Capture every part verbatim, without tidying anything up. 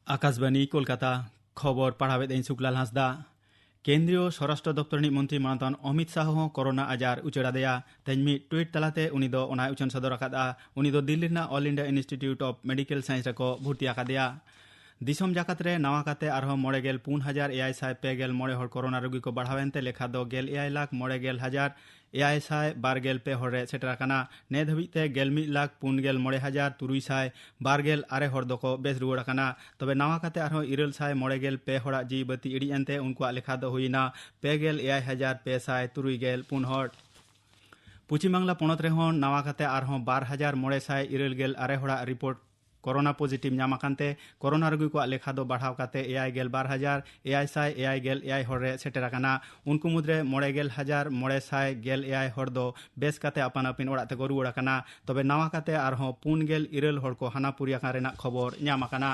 ᱟᱠᱟᱥᱵᱟᱱᱤ ᱠᱳᱞᱠᱟᱛᱟ᱾ ᱠᱷᱚᱵᱚᱨ ᱯᱟᱲᱦᱟᱣᱮᱫ ᱟᱹᱧ ᱥᱩᱠᱞᱟᱞ ᱦᱟᱸᱥᱫᱟ᱾ ᱠᱮᱱᱫᱨᱤᱭᱚ ᱥᱚᱨᱟᱥᱴᱨᱚ ᱫᱚᱯᱛᱚᱨ ᱨᱤᱱᱤᱡ ᱢᱚᱱᱛᱨᱤ ᱢᱟᱱᱚᱛᱟᱱ ᱚᱢᱤᱛ ᱥᱟᱦ ᱦᱚᱸ ᱠᱚᱨᱳᱱᱟ ᱟᱡᱟᱨ ᱩᱪᱟᱹᱲ ᱟᱫᱮᱭᱟ᱾ ᱛᱮᱦᱮᱧ ᱢᱤᱫ ᱴᱩᱭᱤᱴ ᱛᱟᱞᱟᱛᱮ ᱩᱱᱤ ᱫᱚ ᱚᱱᱟᱭ ᱩᱪᱷᱟᱹᱱ ᱥᱚᱫᱚᱨ ᱟᱠᱟᱫᱼᱟ᱾ ᱩᱱᱤ ᱫᱚ ᱫᱤᱞᱞᱤ ᱨᱮᱱᱟᱜ All India Institute of Medical Science ᱨᱮᱠᱚ ᱵᱷᱩᱨᱛᱤ ᱟᱠᱟᱫᱮᱭᱟ᱾ ᱫᱤᱥᱚᱢ ᱡᱟᱠᱟᱛ ᱨᱮ ᱱᱟᱣᱟ ᱠᱟᱛᱮ ᱟᱨᱦᱚᱸ ᱢᱚᱬᱮ ᱜᱮᱞ ᱯᱩᱱ ᱦᱟᱡᱟᱨ ᱮᱭᱟᱭ ᱥᱟᱭ ᱯᱮ ᱜᱮᱞ ᱢᱚᱬᱮ ᱦᱚᱲ ᱠᱚᱨᱳᱱᱟ ᱨᱩᱜᱤ ᱠᱚ ᱵᱟᱲᱦᱟᱣᱮᱱ ᱛᱮ ᱞᱮᱠᱷᱟ ᱫᱚ ᱜᱮᱞ ᱮᱭᱟᱭ ᱞᱟᱠᱷ ᱢᱚᱬᱮ ᱜᱮᱞ ᱦᱟᱡᱟᱨ ᱮᱭᱟᱭ ᱥᱟᱭ ᱵᱟᱨ ᱜᱮᱞ ᱯᱮ ᱦᱚᱲ ᱨᱮ ᱥᱮᱴᱮᱨ ᱟᱠᱟᱱᱟ᱾ ᱱᱮ ᱫᱷᱟᱹᱵᱤᱡ ᱛᱮ ᱜᱮᱞ ᱢᱤᱫ ᱞᱟᱠᱷ ᱯᱩᱱ ᱜᱮᱞ ᱢᱚᱬᱮ ᱦᱟᱡᱟᱨ ᱛᱩᱨᱩᱭ ᱥᱟᱭ ᱵᱟᱨ ᱜᱮᱞ ᱟᱨᱮ ᱦᱚᱲ ᱫᱚᱠᱚ ᱵᱮᱥ ᱨᱩᱣᱟᱹᱲ ᱟᱠᱟᱱᱟ᱾ ᱛᱚᱵᱮ ᱱᱟᱣᱟ ᱠᱟᱛᱮ ᱟᱨᱦᱚᱸ ᱤᱨᱟᱹᱞ ᱥᱟᱭ ᱢᱚᱬᱮ ᱜᱮᱞ ᱯᱮ ᱦᱚᱲᱟᱜ ᱡᱤᱣᱤ ᱵᱟᱹᱛᱤ ᱤᱲᱤᱡ ᱮᱱᱛᱮ ᱩᱱᱠᱩᱣᱟᱜ ᱞᱮᱠᱷᱟ ᱫᱚ ᱦᱩᱭᱮᱱᱟ ᱯᱮ ᱜᱮᱞ ᱮᱭᱟᱭ ᱦᱟᱡᱟᱨ ᱯᱮ ᱥᱟᱭ ᱛᱩᱨᱩᱭ ᱜᱮᱞ ᱯᱩᱱ ᱦᱚᱲ᱾ ᱯᱚᱪᱷᱤᱢ ᱵᱟᱝᱞᱟ ᱯᱚᱱᱚᱛ ᱨᱮᱦᱚᱸ ᱱᱟᱣᱟ ᱠᱟᱛᱮ ᱟᱨᱦᱚᱸ ᱵᱟᱨ ᱦᱟᱡᱟᱨ ᱢᱚᱬᱮ ᱥᱟᱭ ᱤᱨᱟᱹᱞ ᱜᱮᱞ ᱟᱨᱮ ᱦᱚᱲᱟᱜ ᱨᱤᱯᱳᱨᱴ ᱠᱚᱨᱳᱱᱟ ᱯᱚᱡᱤᱴᱤᱵᱷ ᱧᱟᱢ ᱟᱠᱟᱱ ᱛᱮ ᱠᱚᱨᱳᱱᱟ ᱨᱩᱜᱤ ᱠᱚᱣᱟᱜ ᱞᱮᱠᱷᱟ ᱫᱚ ᱵᱟᱲᱦᱟᱣ ᱠᱟᱛᱮ ᱮᱭᱟᱭ ᱜᱮᱞ ᱵᱟᱨ ᱦᱟᱡᱟᱨ ᱮᱭᱟᱭ ᱥᱟᱭ ᱮᱭᱟᱭ ᱜᱮᱞ ᱮᱭᱟᱭ ᱦᱚᱲ ᱨᱮ ᱥᱮᱴᱮᱨ ᱟᱠᱟᱱᱟ᱾ ᱩᱱᱠᱩ ᱢᱩᱫᱽᱨᱮ ᱢᱚᱬᱮ ᱜᱮᱞ ᱦᱟᱡᱟᱨ ᱢᱚᱬᱮ ᱥᱟᱭ ᱜᱮᱞ ᱮᱭᱟᱭ ᱦᱚᱲ ᱫᱚ ᱵᱮᱥ ᱠᱟᱛᱮ ᱟᱯᱟᱱ ᱟᱹᱯᱤᱱ ᱚᱲᱟᱜ ᱛᱮᱠᱚ ᱨᱩᱣᱟᱹᱲ ᱟᱠᱟᱱᱟ᱾ ᱛᱚᱵᱮ ᱱᱟᱣᱟ ᱠᱟᱛᱮ ᱟᱨᱦᱚᱸ ᱯᱩᱱ ᱜᱮᱞ ᱤᱨᱟᱹᱞ ᱦᱚᱲ ᱠᱚ ᱦᱟᱱᱟ ᱯᱩᱨᱤ ᱟᱠᱟᱱ ᱨᱮᱱᱟᱜ ᱠᱷᱚᱵᱚᱨ ᱧᱟᱢ ᱟᱠᱟᱱᱟ᱾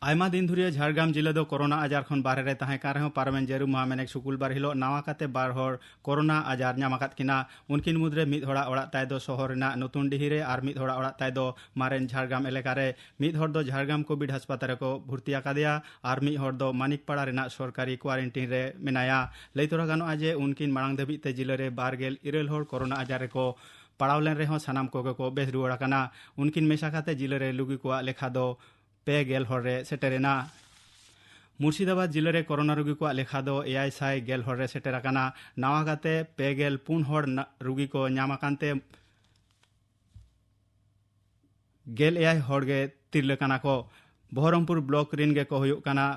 ᱟᱭᱢᱟ ᱫᱤᱱ ᱫᱷᱩᱨᱤᱭᱟᱹ ᱡᱷᱟᱲᱜᱨᱟᱢ ᱡᱤᱞᱟᱹ ᱫᱚ ᱠᱚᱨᱳᱱᱟ ᱟᱡᱟᱨ ᱠᱷᱚᱱ ᱵᱟᱦᱨᱮ ᱨᱮ ᱛᱟᱦᱮᱸ ᱠᱟᱱ ᱨᱮᱦᱚᱸ ᱯᱟᱨᱚᱢᱮᱱ ᱡᱟᱹᱨᱩᱢ ᱢᱟᱦᱟ ᱢᱮᱱᱮᱠ ᱥᱩᱠᱩᱞ ᱵᱟᱨ ᱦᱤᱞᱳᱜ ᱱᱟᱣᱟ ᱠᱟᱛᱮ ᱵᱟᱨ ᱦᱚᱲ ᱠᱚᱨᱳᱱᱟ ᱟᱡᱟᱨ ᱧᱟᱢ ᱟᱠᱟᱫ ᱠᱤᱱᱟ᱾ ᱩᱱᱠᱤᱱ ᱢᱩᱫᱽᱨᱮ ᱢᱤᱫ ᱦᱚᱲᱟᱜ ᱚᱲᱟᱜ ᱛᱟᱭ ᱫᱚ ᱥᱚᱦᱚᱨ ᱨᱮᱱᱟᱜ ᱱᱚᱛᱩᱱ ᱰᱤᱦᱤ ᱨᱮ ᱟᱨ ᱢᱤᱫ ᱦᱚᱲᱟᱜ ᱚᱲᱟᱜ ᱛᱟᱭ ᱫᱚ ᱢᱟᱨᱮᱱ ᱡᱷᱟᱲᱜᱨᱟᱢ ᱮᱞᱟᱠᱟ ᱨᱮ᱾ ᱢᱤᱫ ᱦᱚᱲ ᱫᱚ ᱡᱷᱟᱲᱜᱨᱟᱢ ᱠᱳᱵᱷᱤᱰ ᱦᱟᱥᱯᱟᱛᱟᱞ ᱨᱮᱠᱚ ᱵᱷᱚᱨᱛᱤ ᱟᱠᱟᱫᱮᱭᱟ ᱟᱨ ᱢᱤᱫ ᱦᱚᱲ ᱫᱚ ᱢᱟᱱᱤᱠᱯᱟᱲᱟ ᱨᱮᱱᱟᱜ ᱥᱚᱨᱠᱟᱨᱤ ᱠᱣᱟᱨᱮᱱᱴᱤᱱ ᱨᱮ ᱢᱮᱱᱟᱭᱟ᱾ ᱞᱟᱹᱭ ᱛᱚᱨᱟ ᱜᱟᱱᱚᱜᱼᱟ ᱡᱮ ᱩᱱᱠᱤᱱ ᱢᱟᱲᱟᱝ ᱫᱷᱟᱹᱵᱤᱡ ᱛᱮ ᱡᱤᱞᱟᱹ ᱨᱮ ᱵᱟᱨ ᱜᱮᱞ ᱤᱨᱟᱹᱞ ᱦᱚᱲ ᱠᱚᱨᱳᱱᱟ ᱟᱡᱟᱨ ᱨᱮᱠᱚ ᱯᱟᱲᱟᱣ ᱞᱮᱱ ᱨᱮᱦᱚᱸ ᱥᱟᱱᱟᱢ ᱠᱚᱜᱮ ᱠᱚ ᱵᱮᱥ ᱨᱩᱣᱟᱹᱲ ᱟᱠᱟᱱᱟ᱾ ᱩᱱᱠᱤᱱ ᱢᱮᱥᱟ ᱠᱟᱛᱮ ᱡᱤᱞᱟᱹ ᱨᱮ ᱨᱩᱜᱤ ᱠᱚᱣᱟᱜ ᱞᱮᱠᱷᱟ ᱫᱚ ᱯᱮ ᱜᱮᱞ ᱦᱚᱲ ᱨᱮ ᱥᱮᱴᱮᱨ ᱮᱱᱟ᱾ ᱢᱩᱨᱥᱤᱫᱟᱵᱟᱫᱽ ᱡᱤᱞᱟᱹ ᱨᱮ ᱠᱚᱨᱳᱱᱟ ᱨᱩᱜᱤ ᱠᱚᱣᱟᱜ ᱞᱮᱠᱷᱟ ᱫᱚ ᱮᱭᱟᱭ ᱥᱟᱭ ᱜᱮᱞ ᱦᱚᱲ ᱨᱮ ᱥᱮᱴᱮᱨ ᱟᱠᱟᱱᱟ᱾ ᱱᱟᱣᱟ ᱠᱟᱛᱮ ᱯᱮ ᱜᱮᱞ ᱯᱩᱱ ᱦᱚᱲ ᱱᱟ-, ᱨᱩᱜᱤ ᱠᱚ ᱧᱟᱢ ᱟᱠᱟᱱ ᱛᱮ ᱜᱮᱞ ᱮᱭᱟᱭ ᱦᱚᱲ ᱜᱮ ᱛᱤᱨᱞᱟᱹ ᱠᱟᱱᱟ ᱠᱚ᱾ ᱵᱚᱦᱚᱨᱚᱢᱯᱩᱨ ᱵᱞᱚᱠ ᱨᱤᱱ ᱜᱮᱠᱚ ᱦᱩᱭᱩᱜ ᱠᱟᱱᱟ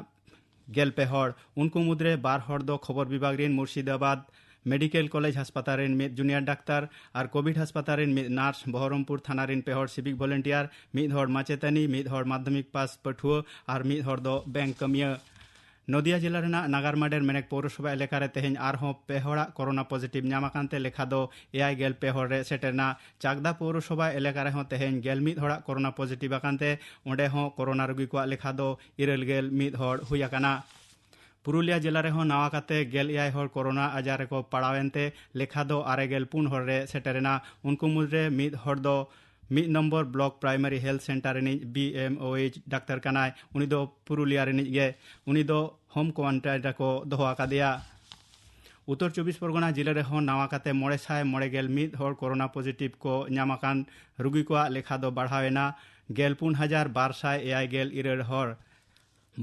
ᱜᱮᱞ ᱯᱮ ᱦᱚᱲ᱾ ᱩᱱᱠᱩ ᱢᱩᱫᱽᱨᱮ ᱵᱟᱨ ᱦᱚᱲ ᱫᱚ ᱠᱷᱚᱵᱚᱨ ᱵᱤᱵᱷᱟᱜᱽ ᱨᱤᱱ ᱢᱩᱨᱥᱤᱫᱟᱵᱟᱫᱽ ᱢᱮᱰᱤᱠᱮᱞ ᱠᱚᱞᱮᱡᱽ ᱦᱟᱥᱯᱟᱛᱟᱞ ᱨᱤᱱ ᱢᱤᱫ ᱡᱩᱱᱤᱭᱟᱨ ᱰᱟᱠᱛᱟᱨ ᱟᱨ ᱠᱳᱵᱷᱤᱰ ᱦᱟᱥᱯᱟᱛᱟᱞ ᱨᱤᱱ ᱢᱤᱫ ᱱᱟᱨᱥ, ᱵᱚᱦᱚᱨᱚᱢᱯᱩᱨ ᱛᱷᱟᱱᱟ ᱨᱤᱱ ᱯᱮ ᱦᱚᱲ ᱥᱤᱵᱤᱠ ᱵᱷᱚᱞᱮᱱᱴᱤᱭᱟᱨ, ᱢᱤᱫ ᱦᱚᱲ ᱢᱟᱪᱮᱛᱟᱹᱱᱤ, ᱢᱤᱫ ᱦᱚᱲ ᱢᱟᱫᱽᱫᱷᱚᱢᱤᱠ ᱯᱟᱥ ᱯᱟᱹᱴᱷᱩᱣᱟᱹ ᱟᱨ ᱢᱤᱫ ᱦᱚᱲ ᱫᱚ ᱵᱮᱝᱠ ᱠᱟᱹᱢᱤᱭᱟᱹ᱾ ᱱᱚᱫᱤᱭᱟ ᱡᱮᱞᱟ ᱨᱮᱱᱟᱜ ᱱᱟᱜᱟᱨᱢᱟᱰᱮᱨ ᱢᱮᱱᱮᱠ ᱯᱳᱣᱨᱚᱥᱚᱵᱷᱟ ᱮᱞᱟᱠᱟ ᱨᱮ ᱛᱮᱦᱮᱧ ᱟᱨᱦᱚᱸ ᱯᱮ ᱦᱚᱲᱟᱜ ᱠᱚᱨᱳᱱᱟ ᱯᱚᱡᱤᱴᱤᱵᱷ ᱧᱟᱢ ᱟᱠᱟᱱ ᱛᱮ ᱞᱮᱠᱷᱟ ᱫᱚ ᱮᱭᱟᱭ ᱜᱮᱞ ᱯᱮ ᱦᱚᱲ ᱨᱮ ᱥᱮᱴᱮᱨ ᱮᱱᱟ᱾ ᱪᱟᱠᱫᱟ ᱯᱳᱣᱨᱚᱥᱚᱵᱷᱟ ᱮᱞᱟᱠᱟ ᱨᱮᱦᱚᱸ ᱛᱮᱦᱮᱧ ᱜᱮᱞ ᱢᱤᱫ ᱦᱚᱲᱟᱜ ᱠᱚᱨᱳᱱᱟ ᱯᱚᱡᱤᱴᱤᱵᱷ ᱟᱠᱟᱱ ᱛᱮ ᱚᱸᱰᱮ ᱦᱚᱸ ᱠᱚᱨᱳᱱᱟ ᱨᱩᱜᱤ ᱠᱚᱣᱟᱜ ᱞᱮᱠᱷᱟ ᱫᱚ ᱤᱨᱟᱹᱞ ᱜᱮᱞ ᱢᱤᱫ ᱦᱚᱲ ᱦᱩᱭ ᱟᱠᱟᱱᱟ᱾ ᱯᱩᱨᱩᱞᱤᱭᱟ ᱡᱮᱞᱟ ᱨᱮᱦᱚᱸ ᱱᱟᱣᱟ ᱠᱟᱛᱮ ᱜᱮᱞ ᱮᱭᱟᱭ ᱦᱚᱲ ᱠᱚᱨᱳᱱᱟ ᱟᱡᱟᱨ ᱨᱮᱠᱚ ᱯᱟᱲᱟᱣ ᱮᱱ ᱛᱮ ᱞᱮᱠᱷᱟ ᱫᱚ ᱟᱨᱮ ᱜᱮᱞ ᱯᱩᱱ ᱦᱚᱲ ᱨᱮ ᱥᱮᱴᱮᱨ ᱮᱱᱟ᱾ ᱩᱱᱠᱩ ᱢᱩᱫᱽᱨᱮ ᱢᱤᱫ ᱦᱚᱲ ᱫᱚ ᱢᱤᱫ number block primary health centre ᱨᱤᱱᱤᱡ ᱵᱤ ᱮᱢ ᱳ ᱮᱭᱤᱪ ᱰᱟᱠᱛᱟᱨ ᱠᱟᱱᱟᱭ᱾ ᱩᱱᱤ ᱫᱚ ᱯᱩᱨᱩᱞᱤᱭᱟ ᱨᱤᱱᱤᱡ ᱜᱮ᱾ ᱩᱱᱤ ᱫᱚ ᱦᱳᱢ ᱠᱣᱟᱨᱮᱱᱴᱟᱭᱤᱱ ᱨᱮᱠᱚ ᱫᱚᱦᱚ ᱟᱠᱟᱫᱮᱭᱟ᱾ ᱩᱛᱛᱚᱨ ᱪᱚᱵᱵᱤᱥ ᱯᱚᱨᱜᱚᱱᱟ ᱡᱤᱞᱟᱹ ᱨᱮᱦᱚᱸ ᱱᱟᱣᱟ ᱠᱟᱛᱮ ᱢᱚᱬᱮ ᱥᱟᱭ ᱢᱚᱬᱮ ᱜᱮᱞ ᱢᱤᱫ ᱦᱚᱲ ᱠᱳᱨᱳᱱᱟ ᱯᱚᱡᱤᱴᱤᱵᱷ ᱠᱚ ᱧᱟᱢ ᱟᱠᱟᱱ ᱨᱩᱜᱤ ᱠᱚᱣᱟᱜ ᱞᱮᱠᱷᱟ ᱫᱚ ᱵᱟᱲᱦᱟᱣ ᱮᱱᱟ ᱜᱮᱞ ᱯᱩᱱ ᱦᱟᱡᱟᱨ ᱵᱟᱨ ᱥᱟᱭ ᱮᱭᱟᱭ ᱜᱮᱞ ᱤᱨᱟᱹᱞ ᱦᱚᱲ᱾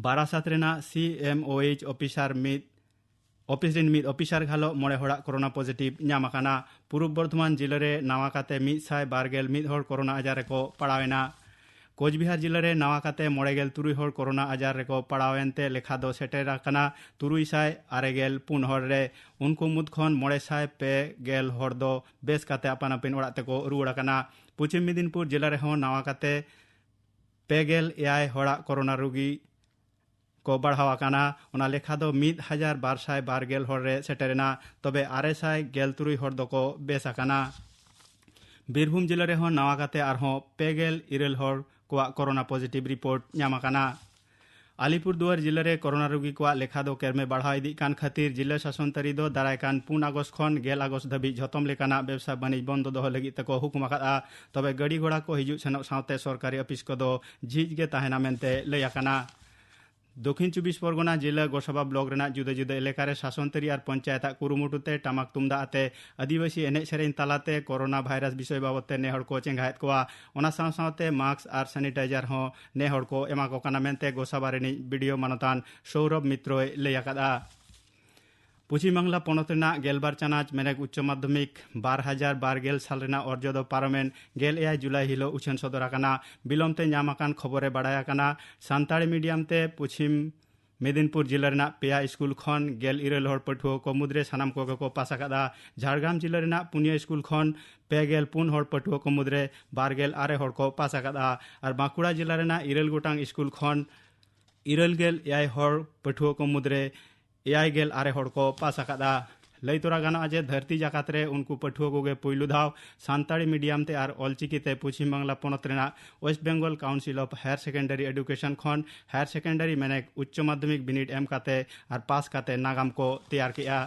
ᱵᱟᱨᱟᱥᱟᱛ ᱨᱮᱱᱟᱜ ᱥᱤ ᱮᱢ ᱳ ᱮᱭᱤᱪ ᱚᱯᱷᱤᱥᱟᱨ ᱢᱤᱫ ᱚᱯᱷᱤᱥ ᱨᱤᱱ ᱢᱤᱫ ᱚᱯᱷᱤᱥᱟᱨ ᱜᱷᱟᱞᱚᱜ ᱢᱚᱬᱮ ᱦᱚᱲᱟᱜ ᱠᱳᱨᱳᱱᱟ ᱯᱚᱡᱤᱴᱤᱵᱷ ᱧᱟᱢ ᱟᱠᱟᱱᱟ᱾ ᱯᱩᱨᱩᱵ ᱵᱚᱨᱫᱷᱚᱢᱟᱱ ᱡᱤᱞᱟᱹ ᱨᱮ ᱱᱟᱣᱟ ᱠᱟᱛᱮ ᱢᱤᱫ ᱥᱟᱭ ᱵᱟᱨ ᱜᱮᱞ ᱢᱤᱫ ᱦᱚᱲ ᱠᱳᱨᱳᱱᱟ ᱟᱡᱟᱨ ᱨᱮᱠᱚ ᱯᱟᱲᱟᱣ ᱮᱱᱟ᱾ ᱠᱳᱪᱵᱤᱦᱟᱨ ᱡᱤᱞᱟᱹ ᱨᱮ ᱱᱟᱣᱟ ᱠᱟᱛᱮ ᱢᱚᱬᱮ ᱜᱮᱞ ᱛᱩᱨᱩᱭ ᱦᱚᱲ ᱠᱳᱨᱳᱱᱟ ᱟᱡᱟᱨ ᱨᱮᱠᱚ ᱯᱟᱲᱟᱣ ᱮᱱᱛᱮ ᱞᱮᱠᱷᱟ ᱫᱚ ᱥᱮᱴᱮᱨ ᱟᱠᱟᱱᱟ ᱛᱩᱨᱩᱭ ᱥᱟᱭ ᱟᱨᱮ ᱜᱮᱞ ᱯᱩᱱ ᱦᱚᱲ ᱨᱮ᱾ ᱩᱱᱠᱩ ᱢᱩᱫᱽ ᱠᱷᱚᱱ ᱢᱚᱬᱮ ᱥᱟᱭ ᱯᱮ ᱜᱮᱞ ᱦᱚᱲ ᱫᱚ ᱵᱮᱥ ᱠᱟᱛᱮ ᱟᱯᱟᱱ ᱟᱹᱯᱤᱱ ᱚᱲᱟᱜ ᱛᱮᱠᱚ ᱨᱩᱣᱟᱹᱲ ᱟᱠᱟᱱᱟ᱾ ᱯᱚᱪᱷᱤᱢ ᱢᱮᱫᱤᱱᱯᱩᱨ ᱡᱤᱞᱟᱹ ᱨᱮᱦᱚᱸ ᱱᱟᱣᱟ ᱠᱟᱛᱮ ᱯᱮ ᱜᱮᱞ ᱮᱭᱟᱭ ᱦᱚᱲᱟᱜ ᱠᱳᱨᱳᱱᱟ ᱨᱩᱜᱤ ᱠᱚ ᱵᱟᱲᱦᱟᱣ ᱟᱠᱟᱱᱟ᱾ ᱚᱱᱟ ᱞᱮᱠᱷᱟ ᱫᱚ ᱢᱤᱫ ᱦᱟᱡᱟᱨ ᱵᱟᱨ ᱥᱟᱭ ᱵᱟᱨ ᱜᱮᱞ ᱦᱚᱲ ᱨᱮ ᱥᱮᱴᱮᱨ ᱮᱱᱟ᱾ ᱛᱚᱵᱮ ᱟᱨᱮ ᱥᱟᱭ ᱜᱮᱞ ᱛᱩᱨᱩᱭ ᱦᱚᱲ ᱫᱚᱠᱚ ᱵᱮᱥ ᱟᱠᱟᱱᱟ᱾ ᱵᱤᱨᱵᱷᱩᱢ ᱡᱤᱞᱟᱹ ᱨᱮᱦᱚᱸ ᱱᱟᱣᱟ ᱠᱟᱛᱮ ᱟᱨᱦᱚᱸ ᱯᱮ ᱜᱮᱞ ᱤᱨᱟᱹᱞ ᱦᱚᱲ ᱠᱚᱣᱟᱜ ᱠᱳᱨᱳᱱᱟ ᱯᱚᱡᱤᱴᱤᱵᱷ ᱨᱤᱯᱳᱨᱴ ᱧᱟᱢ ᱟᱠᱟᱱᱟ᱾ ᱟᱞᱤᱯᱩᱨ ᱫᱩᱣᱟᱨ ᱡᱤᱞᱟᱹ ᱨᱮ ᱠᱳᱨᱳᱱᱟ ᱨᱩᱜᱤ ᱠᱚᱣᱟᱜ ᱞᱮᱠᱷᱟ ᱫᱚ ᱠᱮᱨᱢᱮ ᱵᱟᱲᱦᱟᱣ ᱤᱫᱤᱜ ᱠᱟᱱ ᱠᱷᱟᱹᱛᱤᱨ ᱡᱤᱞᱟᱹ ᱥᱟᱥᱚᱱ ᱛᱟᱹᱨᱤ ᱫᱚ ᱫᱟᱨᱟᱭ ᱠᱟᱱ ᱯᱩᱱ ᱟᱜᱚᱥᱴ ᱠᱷᱚᱱ ᱜᱮᱞ ᱟᱜᱚᱥᱴ ᱫᱷᱟᱹᱵᱤᱡ ᱡᱷᱚᱛᱚᱢ ᱞᱮᱠᱟᱱᱟᱜ ᱵᱮᱵᱽᱥᱟ ᱵᱟᱹᱱᱤᱡᱽ ᱵᱚᱱᱫᱚ ᱫᱚᱦᱚ ᱞᱟᱹᱜᱤᱫ ᱛᱮᱠᱚ ᱦᱩᱠᱩᱢ ᱟᱠᱟᱫᱼᱟ᱾ ᱛᱚᱵᱮ ᱜᱟᱹᱰᱤ ᱜᱷᱚᱲᱟ ᱠᱚ ᱦᱤᱡᱩᱜ ᱥᱮᱱᱚᱜ ᱥᱟᱶᱛᱮ ᱥᱚᱨᱠᱟᱨᱤ ᱚᱯᱷᱤᱥ ᱠᱚᱫᱚ ᱡᱷᱤᱡ ᱜᱮ ᱛᱟᱦᱮᱱᱟ ᱢᱮᱱᱛᱮ ᱞᱟᱹᱭ ᱟᱠᱟᱱᱟ᱾ ᱫᱚᱠᱷᱤᱱ ᱪᱚᱵᱵᱤᱥ ᱯᱚᱨᱜᱚᱱᱟ ᱡᱤᱞᱟᱹ ᱜᱳᱥᱟᱵᱟ ᱵᱞᱚᱠ ᱨᱮᱱᱟᱜ ᱡᱩᱫᱟᱹ ᱡᱩᱫᱟᱹ ᱮᱞᱟᱠᱟ ᱨᱮ ᱥᱟᱥᱚᱱ ᱛᱟᱹᱨᱤ ᱟᱨ ᱯᱚᱧᱪᱟᱭᱮᱛ ᱟᱜ ᱠᱩᱨᱩᱢᱩᱴᱩ ᱛᱮ ᱴᱟᱢᱟᱠ ᱛᱩᱢᱫᱟᱜ ᱟᱛᱮ ᱟᱹᱫᱤᱵᱟᱹᱥᱤ ᱮᱱᱮᱡ ᱥᱮᱨᱮᱧ ᱛᱟᱞᱟᱛᱮ ᱠᱳᱨᱳᱱᱟ ᱵᱷᱟᱭᱨᱟᱥ ᱵᱤᱥᱚᱭ ᱵᱟᱵᱚᱛ ᱛᱮ ᱱᱮᱦᱚᱲ ᱠᱚ ᱪᱮᱸᱜᱷᱟᱭᱮᱫ ᱠᱚᱣᱟ᱾ ᱚᱱᱟ ᱥᱟᱶ ᱥᱟᱶᱛᱮ ᱢᱟᱥᱠ ᱟᱨ ᱥᱮᱱᱤᱴᱟᱭᱡᱟᱨ ᱦᱚᱸ ᱱᱮᱦᱚᱲ ᱠᱚ ᱮᱢᱟ ᱠᱚ ᱠᱟᱱᱟ ᱢᱮᱱᱛᱮ ᱜᱳᱥᱟᱵᱟ ᱨᱤᱱᱤᱡ ᱵᱤ ᱰᱤ ᱳ ᱢᱟᱱᱚᱛᱟᱱ ᱥᱳᱣᱨᱚᱵᱷ ᱢᱤᱛᱨᱚᱭ ᱞᱟᱹᱭ ᱟᱠᱟᱫᱼᱟ᱾ ᱯᱚᱪᱷᱤᱢ ᱵᱟᱝᱞᱟ ᱯᱚᱱᱚᱛ ᱨᱮᱱᱟᱜ ᱜᱮᱞᱵᱟᱨ ᱪᱟᱱᱟᱪ ᱢᱮᱱᱮᱠ ᱩᱪᱪᱚ ᱢᱟᱫᱽᱫᱷᱚᱢᱤᱠ ᱵᱟᱨ ᱦᱟᱡᱟᱨ ᱵᱟᱨ ᱜᱮᱞ ᱥᱟᱞ ᱨᱮᱱᱟᱜ ᱚᱨᱡᱚ ᱫᱚ ᱯᱟᱨᱚᱢᱮᱱ ᱜᱮᱞ ᱮᱭᱟᱭ ᱡᱩᱞᱟᱭ ᱦᱤᱞᱳᱜ ᱩᱪᱷᱟᱹᱱ ᱥᱚᱫᱚᱨ ᱟᱠᱟᱱᱟ᱾ ᱵᱤᱞᱚᱢ ᱛᱮ ᱧᱟᱢ ᱟᱠᱟᱱ ᱠᱷᱚᱵᱚᱨ ᱨᱮ ᱵᱟᱲᱟᱭ ᱟᱠᱟᱱᱟ, ᱥᱟᱱᱛᱟᱲᱤ ᱢᱤᱰᱤᱭᱟᱢ ᱛᱮ ᱯᱚᱪᱷᱤᱢ ᱢᱮᱫᱤᱱᱯᱩᱨ ᱡᱤᱞᱟᱹ ᱨᱮᱱᱟᱜ ᱯᱮᱭᱟ ᱥᱠᱩᱞ ᱠᱷᱚᱱ ᱜᱮᱞ ᱤᱨᱟᱹᱞ ᱦᱚᱲ ᱯᱟᱹᱴᱷᱩᱣᱟᱹ ᱠᱚ ᱢᱩᱫᱽᱨᱮ ᱥᱟᱱᱟᱢ ᱠᱚᱜᱮ ᱠᱚ ᱯᱟᱥ ᱟᱠᱟᱫᱼᱟ᱾ ᱡᱷᱟᱲᱜᱨᱟᱢ ᱡᱤᱞᱟᱹ ᱨᱮᱱᱟᱜ ᱯᱩᱱᱭᱟᱹ ᱥᱠᱩᱞ ᱠᱷᱚᱱ ᱯᱮ ᱜᱮᱞ ᱯᱩᱱ ᱦᱚᱲ ᱯᱟᱹᱴᱷᱩᱣᱟᱹ ᱠᱚ ᱢᱩᱫᱽᱨᱮ ᱵᱟᱨ ᱜᱮᱞ ᱟᱨᱮ ᱦᱚᱲ ᱠᱚ ᱯᱟᱥ ᱟᱠᱟᱫᱼᱟ᱾ ᱟᱨ ᱵᱟᱸᱠᱩᱲᱟ ᱡᱤᱞᱟ ᱨᱮᱱᱟᱜ ᱤᱨᱟᱹᱞ ᱜᱚᱴᱟᱝ ᱥᱠᱩᱞ ᱠᱷᱚᱱ ᱤᱨᱟᱹᱞ ᱜᱮᱞ ᱮᱭᱟᱭ ᱦᱚᱲ ᱯᱟᱹᱴᱷᱩᱣᱟᱹ ᱠᱚ ᱢᱩᱫᱽᱨᱮ ᱮᱭᱟᱭ ᱜᱮᱞ ᱟᱨᱮ ᱦᱚᱲ ᱠᱚ ᱯᱟᱥ ᱟᱠᱟᱫᱼᱟ᱾ ᱞᱟᱹᱭ ᱛᱚᱨᱟ ᱜᱟᱱᱚᱜᱼᱟ ᱡᱮ ᱫᱷᱟᱹᱨᱛᱤ ᱡᱟᱠᱟᱛ ᱨᱮ ᱩᱱᱠᱩ ᱯᱟᱹᱴᱷᱩᱣᱟᱹ ᱠᱚᱜᱮ ᱯᱩᱭᱞᱩ ᱫᱷᱟᱣ ᱥᱟᱱᱛᱟᱲᱤ ᱢᱤᱰᱤᱭᱟᱢ ᱛᱮ ᱟᱨ ᱚᱞᱪᱤᱠᱤ ᱛᱮ ᱯᱚᱪᱷᱤᱢ ᱵᱟᱝᱞᱟ ᱯᱚᱱᱚᱛ ᱨᱮᱱᱟᱜ West Bengal council of higher secondary education ᱠᱷᱚᱱ ᱦᱟᱭᱟᱨ ᱥᱮᱠᱮᱱᱰᱟᱨᱤ ᱢᱮᱱᱮᱠ ᱩᱪᱪᱚ ᱢᱟᱫᱽᱫᱷᱚᱢᱤᱠ ᱵᱤᱱᱤᱰ ᱮᱢ ᱠᱟᱛᱮ ᱟᱨ ᱯᱟᱥ ᱠᱟᱛᱮ ᱱᱟᱜᱟᱢ ᱠᱚ ᱛᱮᱭᱟᱨ ᱠᱮᱜᱼᱟ᱾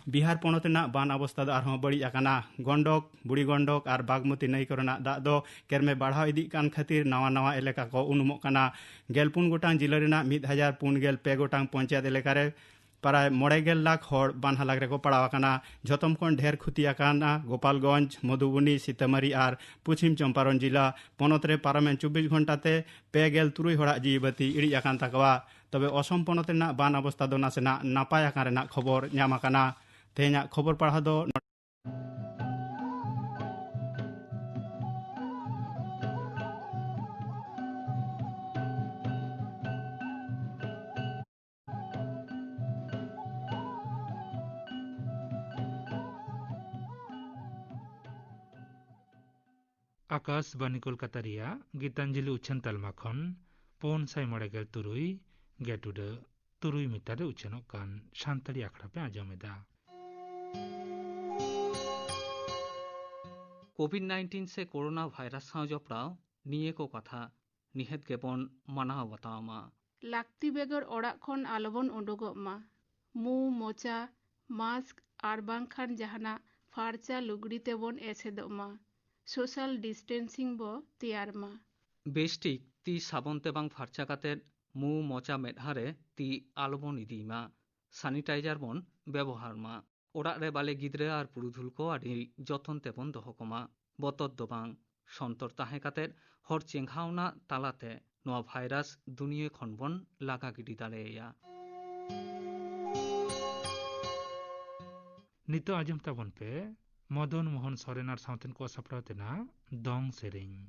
ᱵᱤᱦᱟᱨ ᱯᱚᱱᱚᱛ ᱨᱮᱱᱟᱜ ᱵᱟᱱ ᱚᱵᱚᱥᱛᱟ ᱫᱚ ᱟᱨᱦᱚᱸ ᱵᱟᱹᱲᱤᱡ ᱟᱠᱟᱱᱟ᱾ ᱜᱚᱱᱰᱚᱠ, ᱵᱩᱲᱤ ᱜᱚᱱᱰᱚᱠ ᱟᱨ ᱵᱟᱜᱽᱢᱚᱛᱤ ᱱᱟᱹᱭ ᱠᱚᱨᱮᱱᱟᱜ ᱫᱟᱜ ᱫᱚ ᱠᱮᱨᱢᱮ ᱵᱟᱲᱦᱟᱣ ᱤᱫᱤᱜ ᱠᱟᱱ ᱠᱷᱟᱹᱛᱤᱨ ᱱᱟᱣᱟ ᱱᱟᱣᱟ ᱮᱞᱟᱠᱟ ᱠᱚ ᱩᱱᱩᱢᱚᱜ ᱠᱟᱱᱟ᱾ ᱜᱮᱞᱯᱩᱱ ᱜᱚᱴᱟᱝ ᱡᱤᱞᱟᱹ ᱨᱮᱱᱟᱜ ᱢᱤᱫ ᱦᱟᱡᱟᱨ ᱯᱩᱱ ᱜᱮᱞ ᱯᱮ ᱜᱚᱴᱟᱝ ᱯᱚᱧᱪᱟᱭᱮᱛ ᱮᱞᱟᱠᱟ ᱨᱮ ᱯᱨᱟᱭ ᱢᱚᱬᱮ ᱜᱮᱞ ᱞᱟᱠᱷ ᱦᱚᱲ ᱵᱟᱱ ᱦᱟᱞᱟᱠ ᱨᱮᱠᱚ ᱯᱟᱲᱟᱣ ᱟᱠᱟᱱᱟ᱾ ᱡᱷᱚᱛᱚᱢ ᱠᱷᱚᱱ ᱰᱷᱮᱨ ᱠᱷᱩᱛᱤ ᱟᱠᱟᱱᱟ ᱜᱳᱯᱟᱞᱜᱚᱸᱡᱽ, ᱢᱚᱫᱷᱩᱵᱚᱱᱤ, ᱥᱤᱛᱟᱢᱟᱨᱤ ᱟᱨ ᱯᱚᱪᱷᱤᱢ ᱪᱚᱢᱯᱟᱨᱚᱱ ᱡᱤᱞᱟ᱾ ᱯᱚᱱᱚᱛ ᱨᱮ ᱯᱟᱨᱚᱢᱮᱱ ᱪᱚᱵᱵᱤᱥ ᱜᱷᱚᱱᱴᱟ ᱛᱮ ᱯᱮ ᱜᱮᱞ ᱛᱩᱨᱩᱭ ᱦᱚᱲᱟᱜ ᱡᱤᱣᱤ ᱵᱟᱹᱛᱤ ᱤᱲᱤᱡ ᱟᱠᱟᱱ ᱛᱟᱠᱚᱣᱟ᱾ ᱛᱚᱵᱮ ᱚᱥᱚᱢ ᱯᱚᱱᱚᱛ ᱨᱮᱱᱟᱜ ᱵᱟᱱ ᱚᱵᱚᱥᱛᱟ ᱫᱚ ᱱᱟᱥᱮᱱᱟᱜ ᱱᱟᱯᱟᱭ ᱟᱠᱟᱱ ᱨᱮᱱᱟᱜ ᱠᱷᱚᱵᱚᱨ ᱧᱟᱢ ᱟᱠᱟᱱᱟ᱾ ᱛᱮᱦᱮᱧᱟᱜ ᱠᱷᱚᱵᱚᱨ ᱯᱟᱲᱦᱟᱣ ᱫᱚ ᱟᱠᱟᱥᱵᱟᱱᱤ ᱠᱳᱞᱠᱟᱛᱟ ᱨᱮᱭᱟᱜ ᱜᱤᱛᱟᱧᱡᱚᱞᱤ ᱩᱪᱷᱟᱹᱱ ᱛᱟᱞᱢᱟ ᱠᱷᱚᱱ ᱯᱩᱱ ᱥᱟᱭ ᱢᱚᱬᱮ ᱜᱮᱞ ᱛᱩᱨᱩᱭ ᱜᱮᱴ ᱩᱰᱟᱹᱜ ᱛᱩᱨᱩᱭ ᱢᱤᱴᱟᱨ ᱨᱮ ᱩᱪᱷᱟᱹᱱᱚᱜ ᱠᱟᱱ ᱥᱟᱱᱛᱟᱲᱤ ᱟᱠᱷᱲᱟ ᱯᱮ ᱟᱸᱡᱚᱢ ᱮᱫᱟ᱾ ᱠᱳᱵᱷᱤᱰ ᱱᱟᱭᱤᱱᱴᱤᱱ ᱥᱮ ᱠᱳᱨᱳᱱᱟ ᱵᱷᱟᱭᱨᱟᱥ ᱥᱟᱶ ᱡᱚᱯᱲᱟᱣ ᱱᱤᱭᱟᱹ ᱠᱚ ᱠᱟᱛᱷᱟ ᱱᱤᱦᱟᱹᱛ ᱜᱮᱵᱚᱱ ᱢᱟᱱᱟᱣ ᱵᱟᱛᱟᱣ ᱢᱟ᱾ ᱞᱟᱹᱠᱛᱤ ᱵᱮᱜᱚᱨ ᱚᱲᱟᱜ ᱠᱷᱚᱱ ᱟᱞᱚᱵᱚᱱ ᱩᱰᱩᱠᱚᱜ ᱢᱟ᱾ ᱢᱩ, ᱢᱚᱪᱟ, ᱢᱟᱥᱠ ᱟᱨ ᱵᱟᱝᱠᱷᱟᱱ ᱡᱟᱦᱟᱱᱟᱜ ᱯᱷᱟᱨᱪᱟ ᱞᱩᱜᱽᱲᱤ ᱛᱮᱵᱚᱱ ᱮᱥᱮᱫᱚᱜ ᱢᱟ᱾ ᱥᱳᱥᱟᱞ ᱰᱤᱥᱴᱮᱱᱥᱤᱝ ᱵᱚ ᱛᱮᱭᱟᱨ ᱢᱟ᱾ ᱵᱮᱥᱴᱷᱤᱠ ᱛᱤ ᱥᱟᱵᱚᱱ ᱛᱮ ᱵᱟᱝ ᱯᱷᱟᱨᱪᱟ ᱠᱟᱛᱮ ᱢᱩ, ᱢᱚᱪᱟ, ᱢᱮᱫᱦᱟ ᱨᱮ ᱛᱤ ᱟᱞᱚᱵᱚᱱ ᱤᱫᱤᱭ ᱢᱟ᱾ ᱥᱟᱱᱤᱴᱟᱭᱡᱟᱨ ᱵᱚᱱ ᱵᱮᱵᱚᱦᱟᱨ ᱢᱟ᱾ ᱚᱲᱟᱜ ᱨᱮ ᱵᱟᱞᱮ ᱜᱤᱫᱽᱨᱟᱹ ᱟᱨ ᱯᱩᱨᱩᱫᱷᱩᱞ ᱠᱚ ᱟᱹᱰᱤ ᱡᱚᱛᱚᱱ ᱛᱮᱵᱚᱱ ᱫᱚᱦᱚ ᱠᱚᱢᱟ᱾ ᱵᱚᱛᱚᱨ ᱫᱚ ᱵᱟᱝ, ᱥᱚᱱᱛᱚᱨ ᱛᱟᱦᱮᱸ ᱠᱟᱛᱮ ᱦᱚᱲ ᱪᱮᱸᱜᱷᱟᱣᱱᱟ ᱛᱟᱞᱟᱛᱮ ᱱᱚᱣᱟ ᱵᱷᱟᱭᱨᱟᱥ ᱫᱩᱱᱤᱭᱟᱹ ᱠᱷᱚᱱ ᱵᱚᱱ ᱞᱟᱜᱟ ᱜᱤᱰᱤ ᱫᱟᱲᱮᱭᱟᱭᱟ᱾ ᱱᱤᱛᱚᱜ ᱟᱸᱡᱚᱢ ᱛᱟᱵᱚᱱ ᱯᱮ ᱢᱚᱫᱚᱱ ᱢᱳᱦᱚᱱ ᱥᱚᱨᱮᱱ ᱟᱨ ᱥᱟᱶᱛᱮᱱ ᱠᱚ ᱥᱟᱯᱲᱟᱣ ᱛᱮᱱᱟᱜ ᱫᱚᱝ ᱥᱮᱨᱮᱧ᱾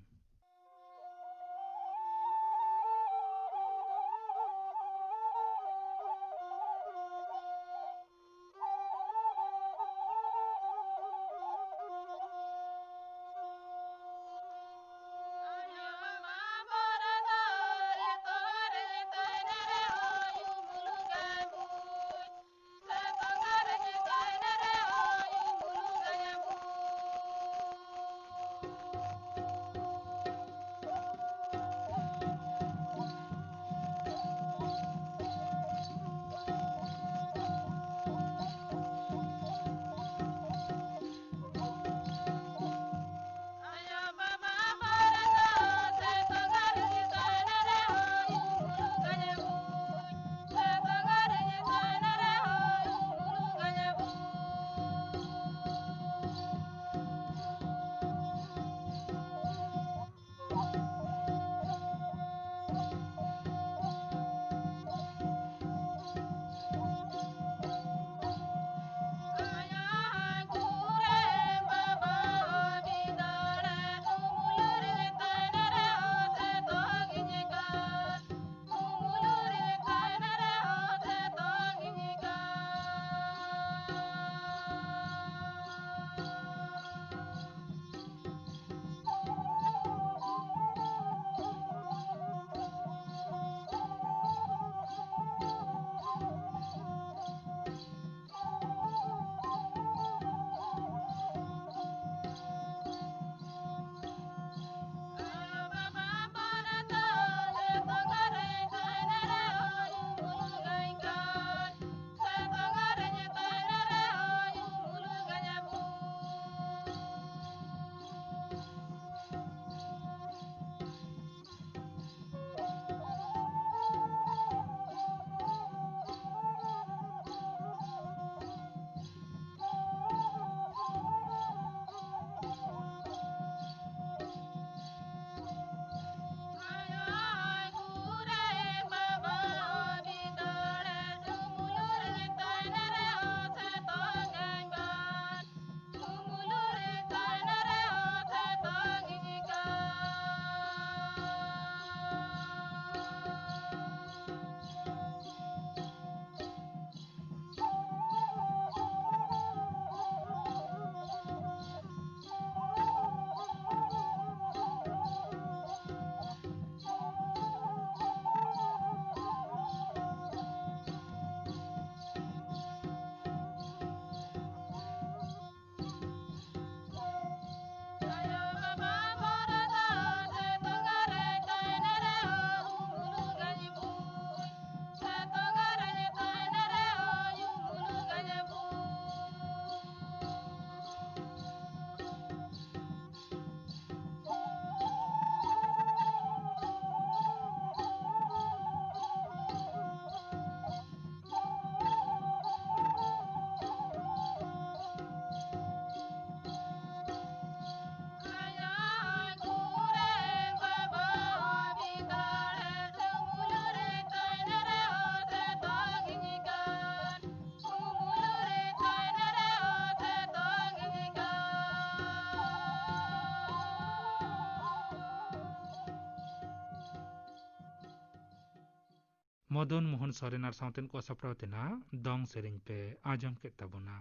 ᱢᱚᱫᱚᱱ ᱢᱳᱦᱚᱱ ᱥᱚᱨᱮᱱ ᱟᱨ ᱥᱟᱶᱛᱮᱱ ᱠᱚᱣᱟᱜ ᱥᱟᱯᱲᱟᱣ ᱛᱮᱱᱟᱜ ᱫᱚᱝ ᱥᱮᱨᱮᱧ ᱯᱮ ᱟᱸᱡᱚᱢ ᱠᱮᱫ ᱛᱟᱵᱚᱱᱟ᱾